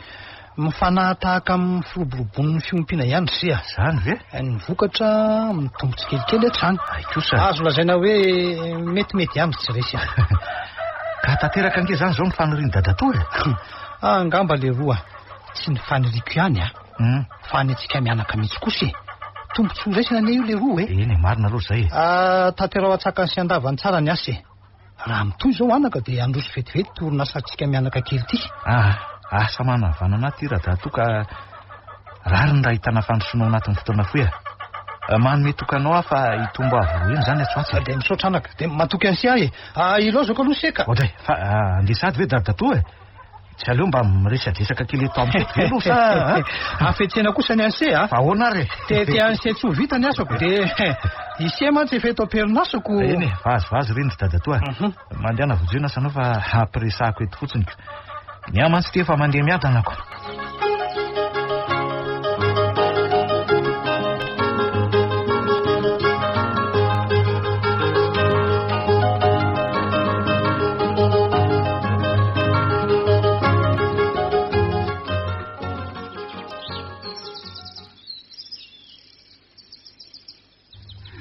Mifanahatahaka amin'ny firoborobon'ny fiompiana ihany ry se a. Izany ve? Ny vokatra mitombo tsikelikely hatrany. Ay kosa. Azo lazaina hoe metimety ihany ry tsy resy a. Ka tanteraka ange izany izao ny fanirian'ny dadatoa e. Ah, angamba le roa tsy ny faniriako ihany a. Hmm. Fa ny antsika mianaka mihitsy kosa e. Tombontsoa raisina anie io le roa e. Eny e, marina aloha izay e. Ah, tanterao an-tsakany sy an-davany tsara ny asa e. Raha mitohy izao anaka dia handroso vetivety ty orinasantsika mianaka kely ity. Ah, asa manavanana aty radatoa ka rariny raha ahitana fandrosoana ao anatin'ny fotoana fohy a. Manome toky anao aho fa hitombo avo roa heny izany atsy ho atsy e. Dia misaotra anaka. Dia matoky an'i se aho e. Ah, ilaozako aloha se ka. Oadray, fa andeha sady ve dadatoa e? Tsy aleo mba miresadresaka kely eto amiko eto ve aloha sa a? Hafetsena kosa ny an'i se a. Fa ahoana ary e? Te te an'i se tsy ho vita ny asako dia i se mantsy efa eto am-perinasako. Eny e, vazivazy ireny ry dadatoa a. Mandehana vonjeo ny asanao fa hampiresahako eto fotsiny ko. Ny ahy mantsy ity efa mandeha miadana ko.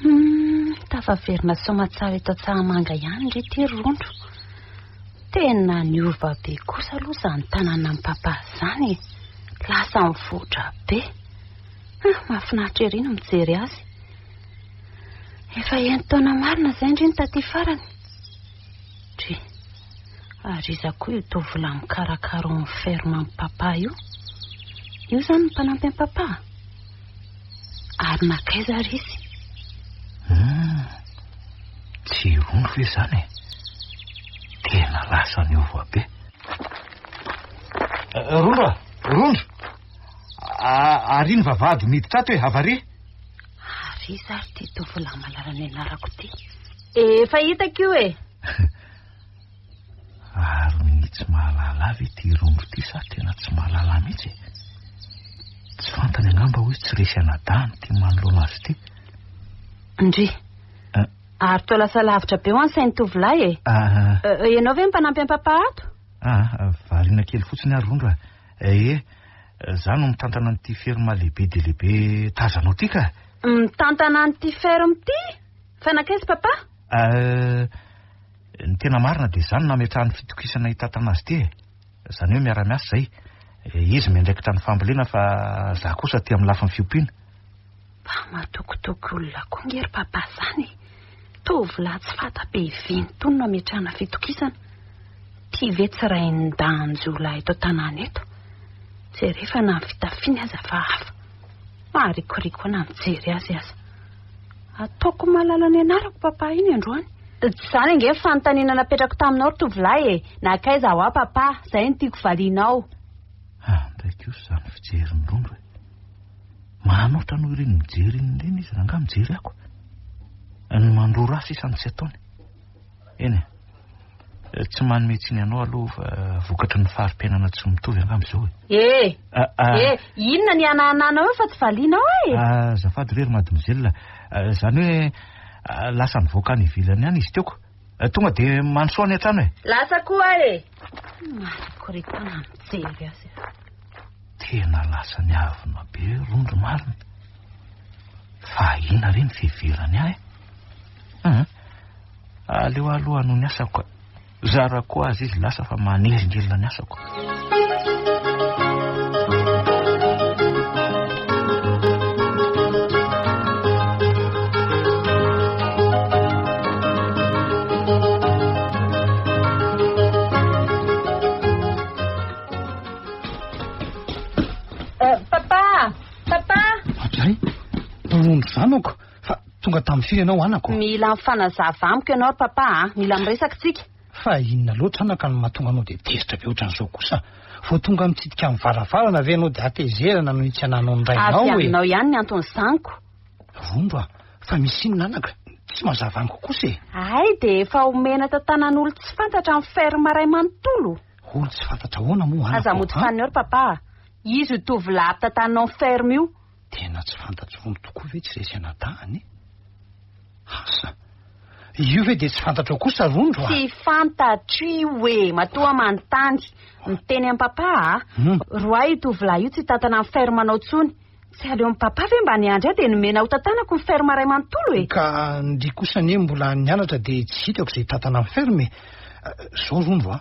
Hum, tafaverina soamatsara eto Antsahamanga ihany ndry ity ry Rondro. Tena niova be kosa aloha izany tanànan'i Papa izany e. Lasa mivoatra be. Ah, mahafinaritra ery ny mijery azy. Efa enin-taona marina izay ndry ny taty farany. Ndry, ary iza koa io tovolahy mikarakara ao amin'ny ferme an'i Papa io? Io izany no mpanampy an'i Papa? Ary nankaiza ary izy? Hum, tsy irony ve izany e? Tena lasa niova be. Eh, Rondro a! Rondro! Ary ny vavahady miditra ato e, avaria! Ary iza ary ity tovolahy malala ny anarako ity? Efa hitako io e! Ary minia tsy mahalala ahy ve ity rondro ity sa tena tsy mahalala ahy mihitsy e? Tsy fantany angamba hoe tsy resy anadahiny ity manoloana azy ity. Ndry. Ary toa lasa lavitra be ho any sain'ny tovolahy e. Ah. Ianao ve mpanampy an'i papa ato? Ah, variana kely fotsiny aho rondro a. Eh, za no mitantana an'ity ferme lehibe dia lehibe tazanao ity ka. Mitantana an'ity ferme ity? Fa nankaiza papa? Ah, Ny tena marina dia izaho no nametrahany fitokisana hitantana azy ity e. Izany hoe miara-miasa izay. Izy miandraikitra ny fambolena fa izaho kosa aty amin'ny lafiny fiompiana. Mba matokitoky olona koa nge ry papa izany e. Tovolahy tsy fanta-be viny itony no ametrahana fitokisana. Ity ve tsy rain-dahin-jiolahy eto an-tanàna eto? Jereo fa na ny fitafiany aza fa hafa. Maharikoriko ahy na mijery azy aza. Ataoko mahalala ny anarako papa iny androany. Tsy izany ange ny fanontaniana napetrako taminao ry tovolahy e! Nankaiza hoa papa? Izay no tiako valianao. Ah, ndray kosa izany fijerin'i Rondro e! Manoatra noho ireny mijery iny ireny izy rangahy mijery ako. Ny mandrora ahy sisa no tsy ataony. Eny e. Tsy manome tsiny anao aloha fa vokatry ny fari-piainana tsy mitovy angamba izao e. E! E! Inona ny hanahananao eo fa tsy valianao e? Azafady re ry mademoiselle. Izany hoe lasa nivoaka any ivelany any izy teo ko. Tonga dia mandrosoa any an-trano e. Lasa koa aho e. Marikoriko mijery azy. Tena lasa niavona be rondro marina. Fa inona re ny fiheverany ahy e? Aleo aloha hanohy ny asako ka. Zara koa aza izy lasa fa manelingelina ny asako. Eh, papa! Papa! Ohatray, rondro zanako. Fa tonga tamin'ny firy ianao anako? Mila mifanazava amiko ianao ry papa a! Mila miresaka tsika. Fa inona loatra anaka no mahatonga anao dia tezitra be ohatran'izao kosa? Vao tonga mitsidika amin'ny varavarana ve ianao dia hatezerana no hitsenanao ny rainao Avy e? aminao ihany ny anton'izany ko. Rondro a! Fa misy inona anaka? Tsy mazava amiko kosa e! Hay dia efa omena tantanan'olo tsy fantatra ny ferme iray manontolo. Olo tsy fantatra ahoana moa anako? Aza mody fanina eo ry papa a! Izy io tovolahy ampitantananao ny ferme io. Tena tsy fantatry Rondro tokoa ve tsy resy anadahany e? Asa! Io ve dia tsy fantatrao kosa Rondro a? Tsy fantatro io e! Matoa manontany. Miteny amin'i Papa a! Hmm. Roahy io tovolahy io tsy hitantana ny ferme-nao intsony. Tsy aleon'i Papa ve mba niandry ahy dia nomena hotantanako ny ferme iray manontolo e? Ka ndry kosa anie mbola nianatra dia tsy hitako izay hitantana ny ferme e! Zao Rondro a!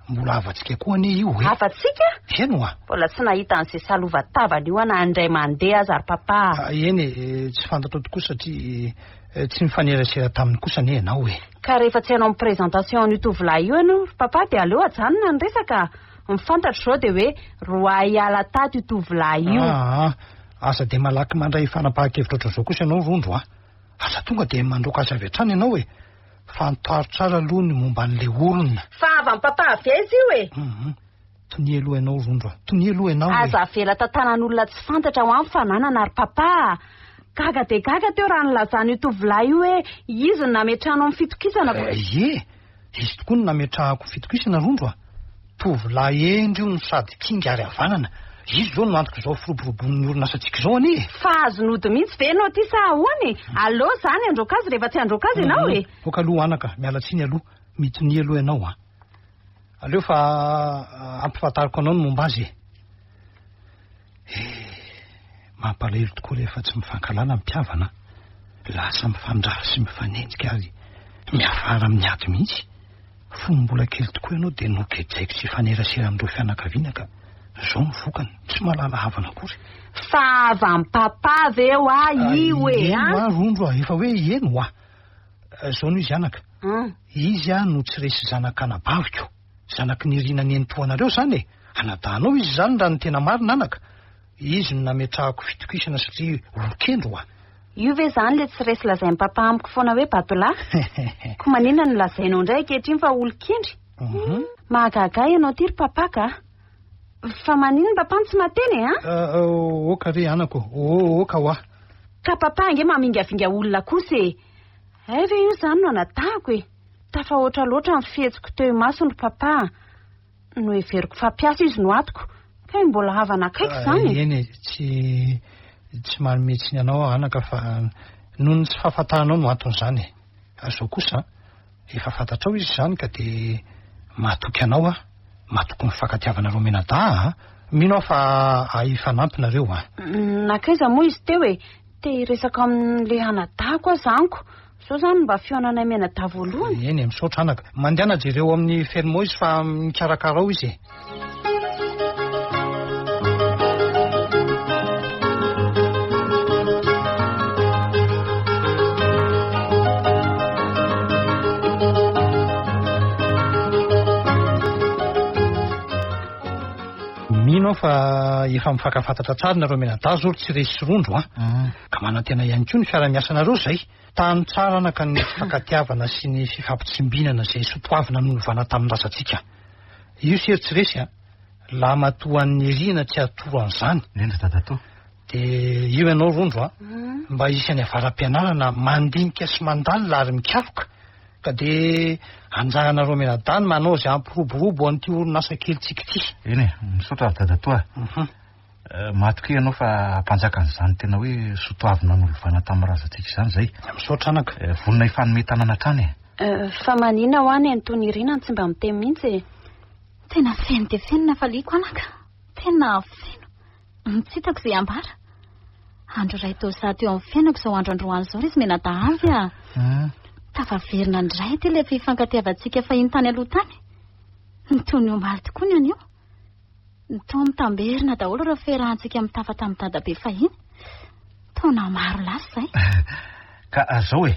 Mbola havantsika koa anie io e. Havantsika? Eny oa. Mbola tsy nahita an'izay salovan-tavana io aho na indray mandeha aza ry papa a. Ah, eny e, tsy fantatrao tokoa satria eh, tsy nifanerasera taminy kosa anie ianao e. Ka rehefa tsy hanao ny présentation an'io tovolahy io ianao ry papa dia aleo ajanona ny resaka. Ny fantatro izao dia hoe roahy hiala tato io tovolahy io. Ah, ah. Aza dia malaky mandray fanapahan-kevitra ohatran'izao kosa ianao Rondro a! Aza tonga dia mandroaka azy avy hatrany ianao e! Fantaro tsara aloha ny momba an'ilay olona. Fa havan'i papa avy aiza io e? Hum, tonia aloha ianao Rondro a! Tonia aloha ianao e! Aza avela tantanan'olona tsy fantatra ho any fananana ry papa a! Gaga dia gaga teo raha nilazan'io tovolahy io hoe izy no nametrahanao ny fitokisana. Ie! Izy tokoa no nametrahako fitokisana Rondro a! Tovolahy hendry io no sady kinga ary havanana. Izy izao no antok'izao firoborobon'ny orinasantsika izao anie e! Fa azon'ody mihitsy ve ianao ity sa ahoana e? Aleo izany handroaka azy rehefa tsy handroaka azy ianao e! Aoka aloha anaka, miala tsiny aloha. Mitonia aloha ianao a! Aleo fa ampifantariko anao ny momba azy e! Eh, mampalahelo tokoa rehefa tsy mifankahalala ny mpihavana an! Lasa mifandrafy sy mifanenjika ary miafara amin'ny ady mihitsy. Fony mbola kely tokoa ianao dia nogejaiko tsy hifanerasera amin'ireo fianakaviana ka izao ny vokany, tsy mahalala havana akory. Fa havan'i papa ve hoa io e an? Eny hoa Rondro a, efa hoe eny hoa. Izao no izy anaka, izy no tsy resy zanak'anabaviko. Zanaky Nirina nenitoanareo izany e! Anadahinao izy izany raha ny tena marina anaka! Izy no nametrahako fitokisana satria olon-kendry hoa! Io ve izany ilay tsy resy lazain'i papa amiko foana hoe batolahy? Koa maninona no lazainao indray ankehitriny fa olon-kendry? Mahagaga ahy ianao ity ry papa ka! Fa maninona papa no tsy mahateny e an? Oka re anako ô! Oka hoa! Ka papa ange mamingavinga olona kosa e! Hay ve io izany no anadahiko e! Tafahoatra loatra ny fihetsiko teo imasony ry papa a! Noheveriko fa mpiasa izy no atoko, kay mbola havana akaiky izany e! Eny e, tsy tsy manome tsiny anao aho anaka fa noho ny tsy fahafantaranao no anton'izany e! Ary izao kosa an, efa fantatrao izy izany ka dia matoky anao aho, matoky ny fifankatiavanareo mianadahy an! Mino aho fa hahay hifanampy nareo an! Nankaiza moa izy teo e? Te hiresaka amin'ilay anadahiko aho zaniko. Zao zany mba fihaonanay mianadahy voalohany. Eny e, misaotra anaka. Mandehana jereo amin'ny fermo izy fa mikarakara ao izy e. Mino aho fa efa mifankafantatra tsara nareo mianadahy zao ry tsy resy sy rondro an. Ka manantena ihany koa ny fiara-miasanareo izay. Tano tsara anaka ny fifankatiavana sy ny fifampitsimbinana izay sotoavina nolovana tamin'ny razantsika. Io sery tsy resy a! Lahimatoan'i Nirina tsy atoro an'izany. Indrindra dadatoa. Dia io ianao Rondro a! Mba hisy any avara-pianarana mandinika sy mandalina ary mikaroka. Ka dia anjaranareo mianadahy ny manao izay hampiroborobo an'ity orinasa kelintsika ity. Eny e, misaotra ry dadatoa a! Matokia ianao fa hampanjaka an'izany tena hoe soatoavina nolovana tamin'ny razantsika izany izay. Misaotra anaka. Vonona hifanome tanana hatrany e. Fa manina hoa nenitoa Nirina no tsy mba miteny mihitsy e? Tena feno dia feno ny hafaliako anaka. Tena feno. Tsy hitako izay hambara. Andro iray toa izaho teo amin'ny fiainako izao andro androany izao ry izy mianadahy a. Tafaverina indray ity ilay fifankatiavantsika fahiny tany aloha tany. Toy ny omaly tokoa ny anio. Toa mitamberina daholo ireo fiarahantsika mitafa tamin'i dadabe fahiny. Taona maro lasa izay. Ka zao e.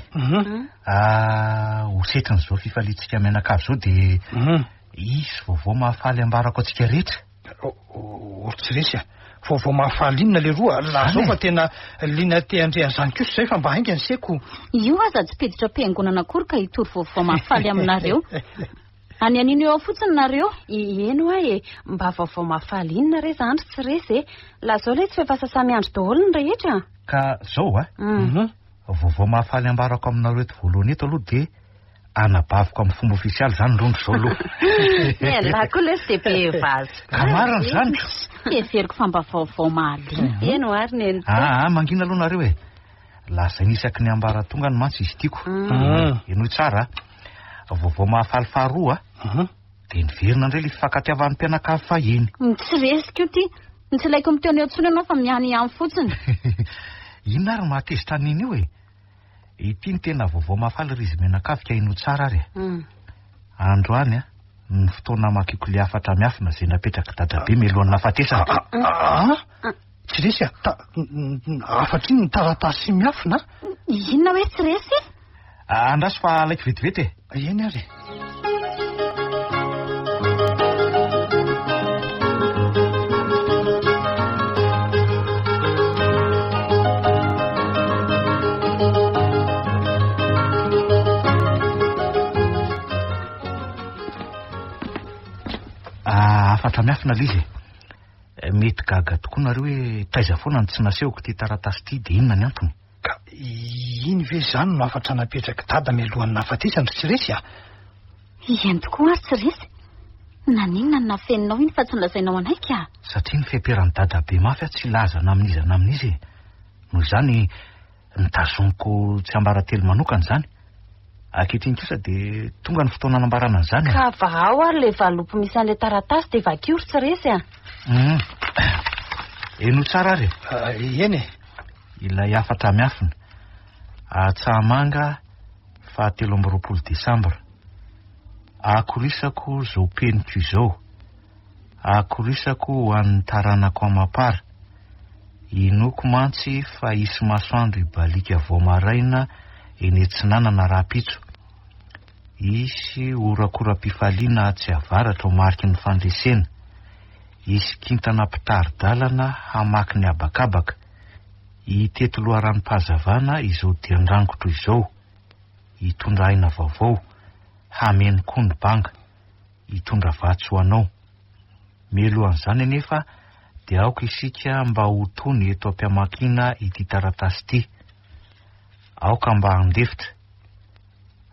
Ho setrin'izao fifaliantsika mianakavy izao dia hisy vaovao mahafaly ambarako antsika rehetra. O tsy resy a. Vaovao mahafaly inona leroa? Lazao fa tena liana te handre an'izany kosa izay fa mba haingana seko. Io aza tsy mpiditra am-piangonana akory ka hitory vaovao mahafaly aminareo. Any anino eo fotsiny nareo. Eny hoa e, mba vaovao mahafaly inona re zany ry tsy resy e? Lazao letsy fa efa sasa-miandry daholo ny rehetra. Ka zao a, vaovao mahafaly ambarako aminareo eto voalohany eto aloha dia anabaviko amin'ny fomba ofisialy izany rondro izao aloha. Ialahy koa lesy dia be vazo. Ka marina izany ko. Heveriko fa mba vaovao mahaliana. Eny hoa ry nenitoa. Aa, mangina aloha nareo e. Lazaina isaky ny ambaratongany mantsy izy ity ko. Henoy tsara a. Vaovao mahafaly faharoa a. Dia niverina indray ilay fifankatiavan'ny mpianakavy fahiny. Tsy resiko io ty. Tsy ilaiko miteny eo intsony ianao fa miany ihany fotsiny. Inona ary no mahatezitra an'iny io e? Ity no tena vaovao mahafaly ry izy mianakavy ka henoy tsara ary e. Androany a, ny fotoana namakiako ilay hafatra miafina izay napetrak'i dadabe mialohan'ny nahafatesany. Aa! Tsy resy a! Ta, hafatra iny ny taratasy miafina a! Inona hoe tsy resy? Andraso fa alaiko vetivety e! Eny ary e! hafatra miafina ilay izy e. Mety gaga tokoa nareo hoe taiza foana no tsy nasehoko ity taratasy ity dia inona ny antony? Ka iny ve izany no hafatra napetrak'i Dada mialohan'ny nahafatesany ry Tsiresy a? Eny tokoa ary Tsiresy. Naninona no nafeninao iny fa tsy nolazainao anay ka? Satria ny feperan'i Dadabe mafy aho tsy hilaza na amin'iza na amin'iza e. Noho izany, notazomiko tsiambaratelo manokana izany. Ankehitriny kosa dia tonga ny fotoana hanambarana an'izany e. Ka vahao ary ilay valopy misy an'ilay taratasy dia vakio ry Tsiresy a. Hum. Henoy tsara ary e. Ah, eny e. Ilay hafatra miafina. Atsahamanga faha 23 desambra. Akorisako izao peniko izao. Akorisako ho an'ny taranako amam-para. Inoako mantsy fa hisy masoandro hibaliaka vao maraina eny atsinanana rahampitso. Hisy horakoram-pifaliana atsy avaratra ho mariky ny fandresena. Hisy kintana mpitari-dalana hamaky ny habakabaka. Hitety loharanom-pahazavana izao dian-drangotro izao. Hitondra aina vaovao. Hameno koa ny banga. Hitondra vatsy ho anao. Mialohan'izany anefa dia aoka isika mba ho tony eto am-piamakiana ity taratasy ity. Aoka mba handefitra.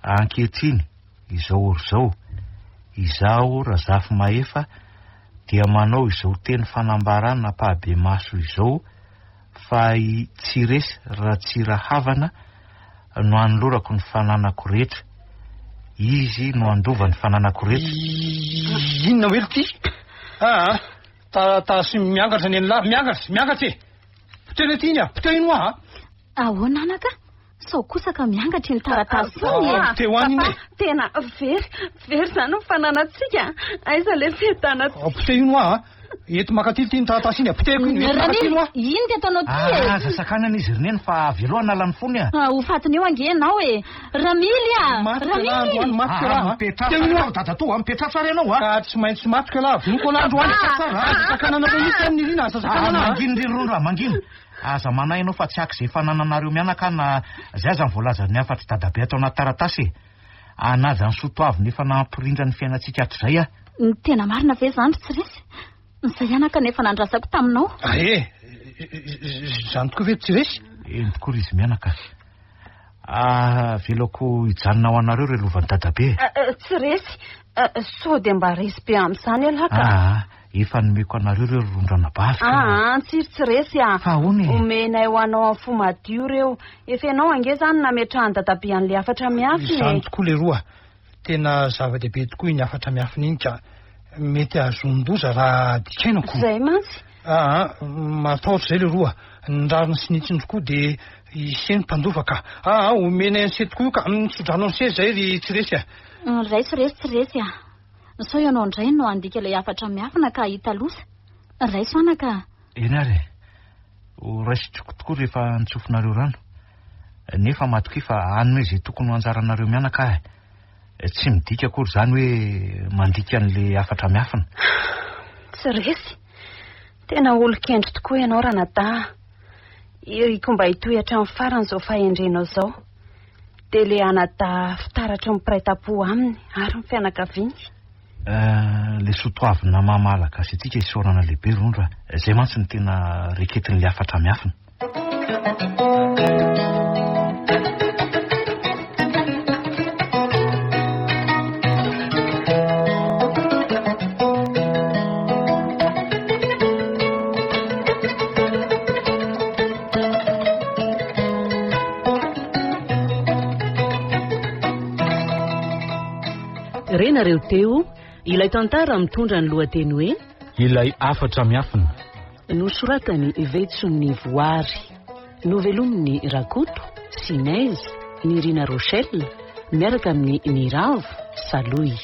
Ankehitriny, izao ora izao, izaho Razafimahefa dia manao izao teny fanambarana ampahibemaso izao fa i Tsiresy Ratsirahavana no anolorako ny fananako rehetra. Izy no handova ny fananako rehetra. Inona hoe ity? Aa, taratasy miangatra ny an'lah, miangatra, miangatra e! Poteho ity iny a, poteho iny hoa a! Ahoana anaka? Sao kosa ka miangatra iny taratasy iny e! Poteho any iny e! Tena very, very izany ny fananantsika. Aiza ilay fiadanantsika? Poteho iny hoa a! Eto makaty ity ny taratasy iny a! Potehiko iny, eto makaty iny hoa! Ino ty ataonao ty e? Aza sakanana izy ry neny fa avelao hanala ny fony a! Ho fatiny eo ange ianao e! Ramily a! Matiko ialahy androany, matiko ialahy a! Mipetraha tsara ianao dadatoa a! Mipetraha tsara ianao a! Ka tsy maintsy matiko ialahy, vonoiko ialahy androany! Aza sakanana mihitsy any Nirina, aza sakanana a! Mangina ry rondra, mangina! Aza manahy ianao fa tsy haka izay fanananareo mianaka aho na izay aza ny voalazan'ny hafatr'i dadabe ato anaty taratasy e! Hanaja ny soa toavina efa nahampirindra ny fiainantsika hatrizay aho. Ny tena marina ve izany ry Tsiresy? Izay anaka no efa nandrasako taminao. Ae! Izany tokoa ve ry Tsiresy? Eny tokoa ry izy mianaka. Avelako hijanona ho anareo ireo lovan'i dadabe e. Tsiresy, sao dia mba resy be amin'izany ialahy ka. Aa, efa nomeko anareo ireo ry rondranabavy ka. Aa, tsia ry Tsiresy a. Fa ahoana e? Omenay ho anao amin'ny fo madio ireo. Efa ianao ange izany no nametrahan'i dadabe an'ilay hafatra miafina e. Izany tokoa leroa. Tena zava-dehibe tokoa iny hafatra miafina iny ka. Mety hahazoan-doza raha dikaina ko. Izay mantsy. Aa, matahotra izay leroa. Ny rariny sy ny hitsiny tokoa dia ise no mpandova ka. Aa, omenay an'ise tokoa io ka. Mitsodrano an'ise izay ry Tsiresy a. Raiso re ry Tsiresy a. Sao ianao indray no handika ilay hafatra miafina ka hahita loza. Raiso anaka a. Eny ary e. Ho raisiko tokoa rehefa nitsofinareo rano. Nefa matokia fa hanome izay tokony ho anjaranareo mianaka aho e. Tsy midika akory izany hoe mandika an'ilay hafatra miafina. Tsy resy. Tena olon-kendry tokoa ianao ranadahy a. Iriko mba hitohy hatramin'ny farany izao fahendrenao izao. Dia ilay anadahy fitaratry ny mpiray tampo aminy ary ny fianakaviany. Ilay soatoavina maha Malagasy antsika isaorana lehibe Rondro a. Izay mantsy no tena reketin'ilay hafatra miafina. Renareo teo ilay tantara mitondra ny lohateny hoe Ilay hafatra miafina. Nosoratan'i Vetson'ny Voary. Novelomin'i Rakoto, Sinez, Nirina Rochelle, miaraka amin'i Niravo, Salohy.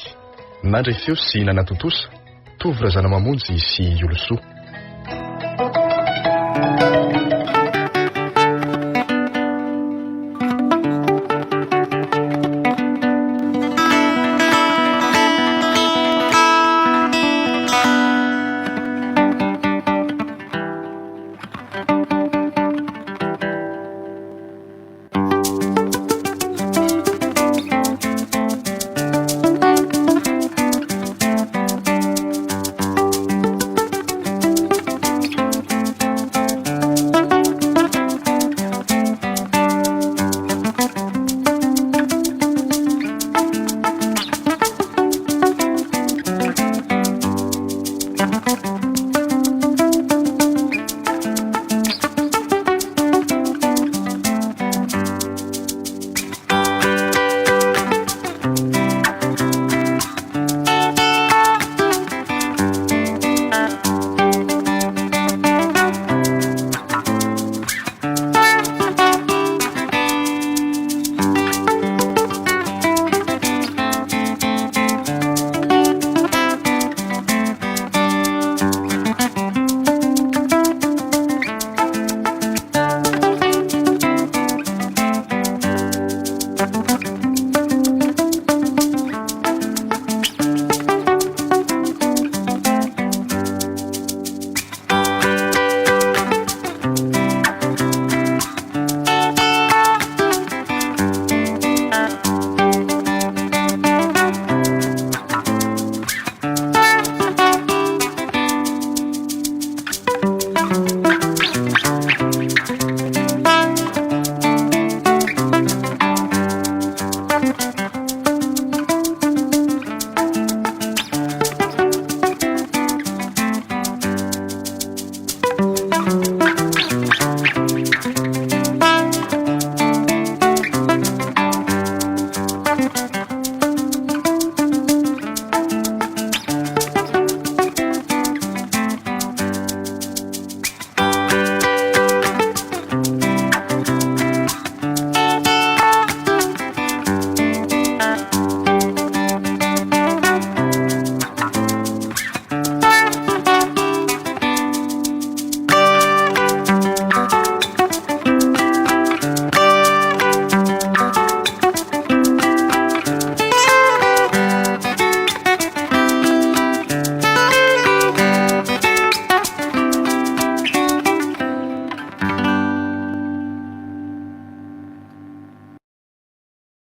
Nandre feo sy nanatontosa, Tovo Razanamamonjy sy Iolosoa.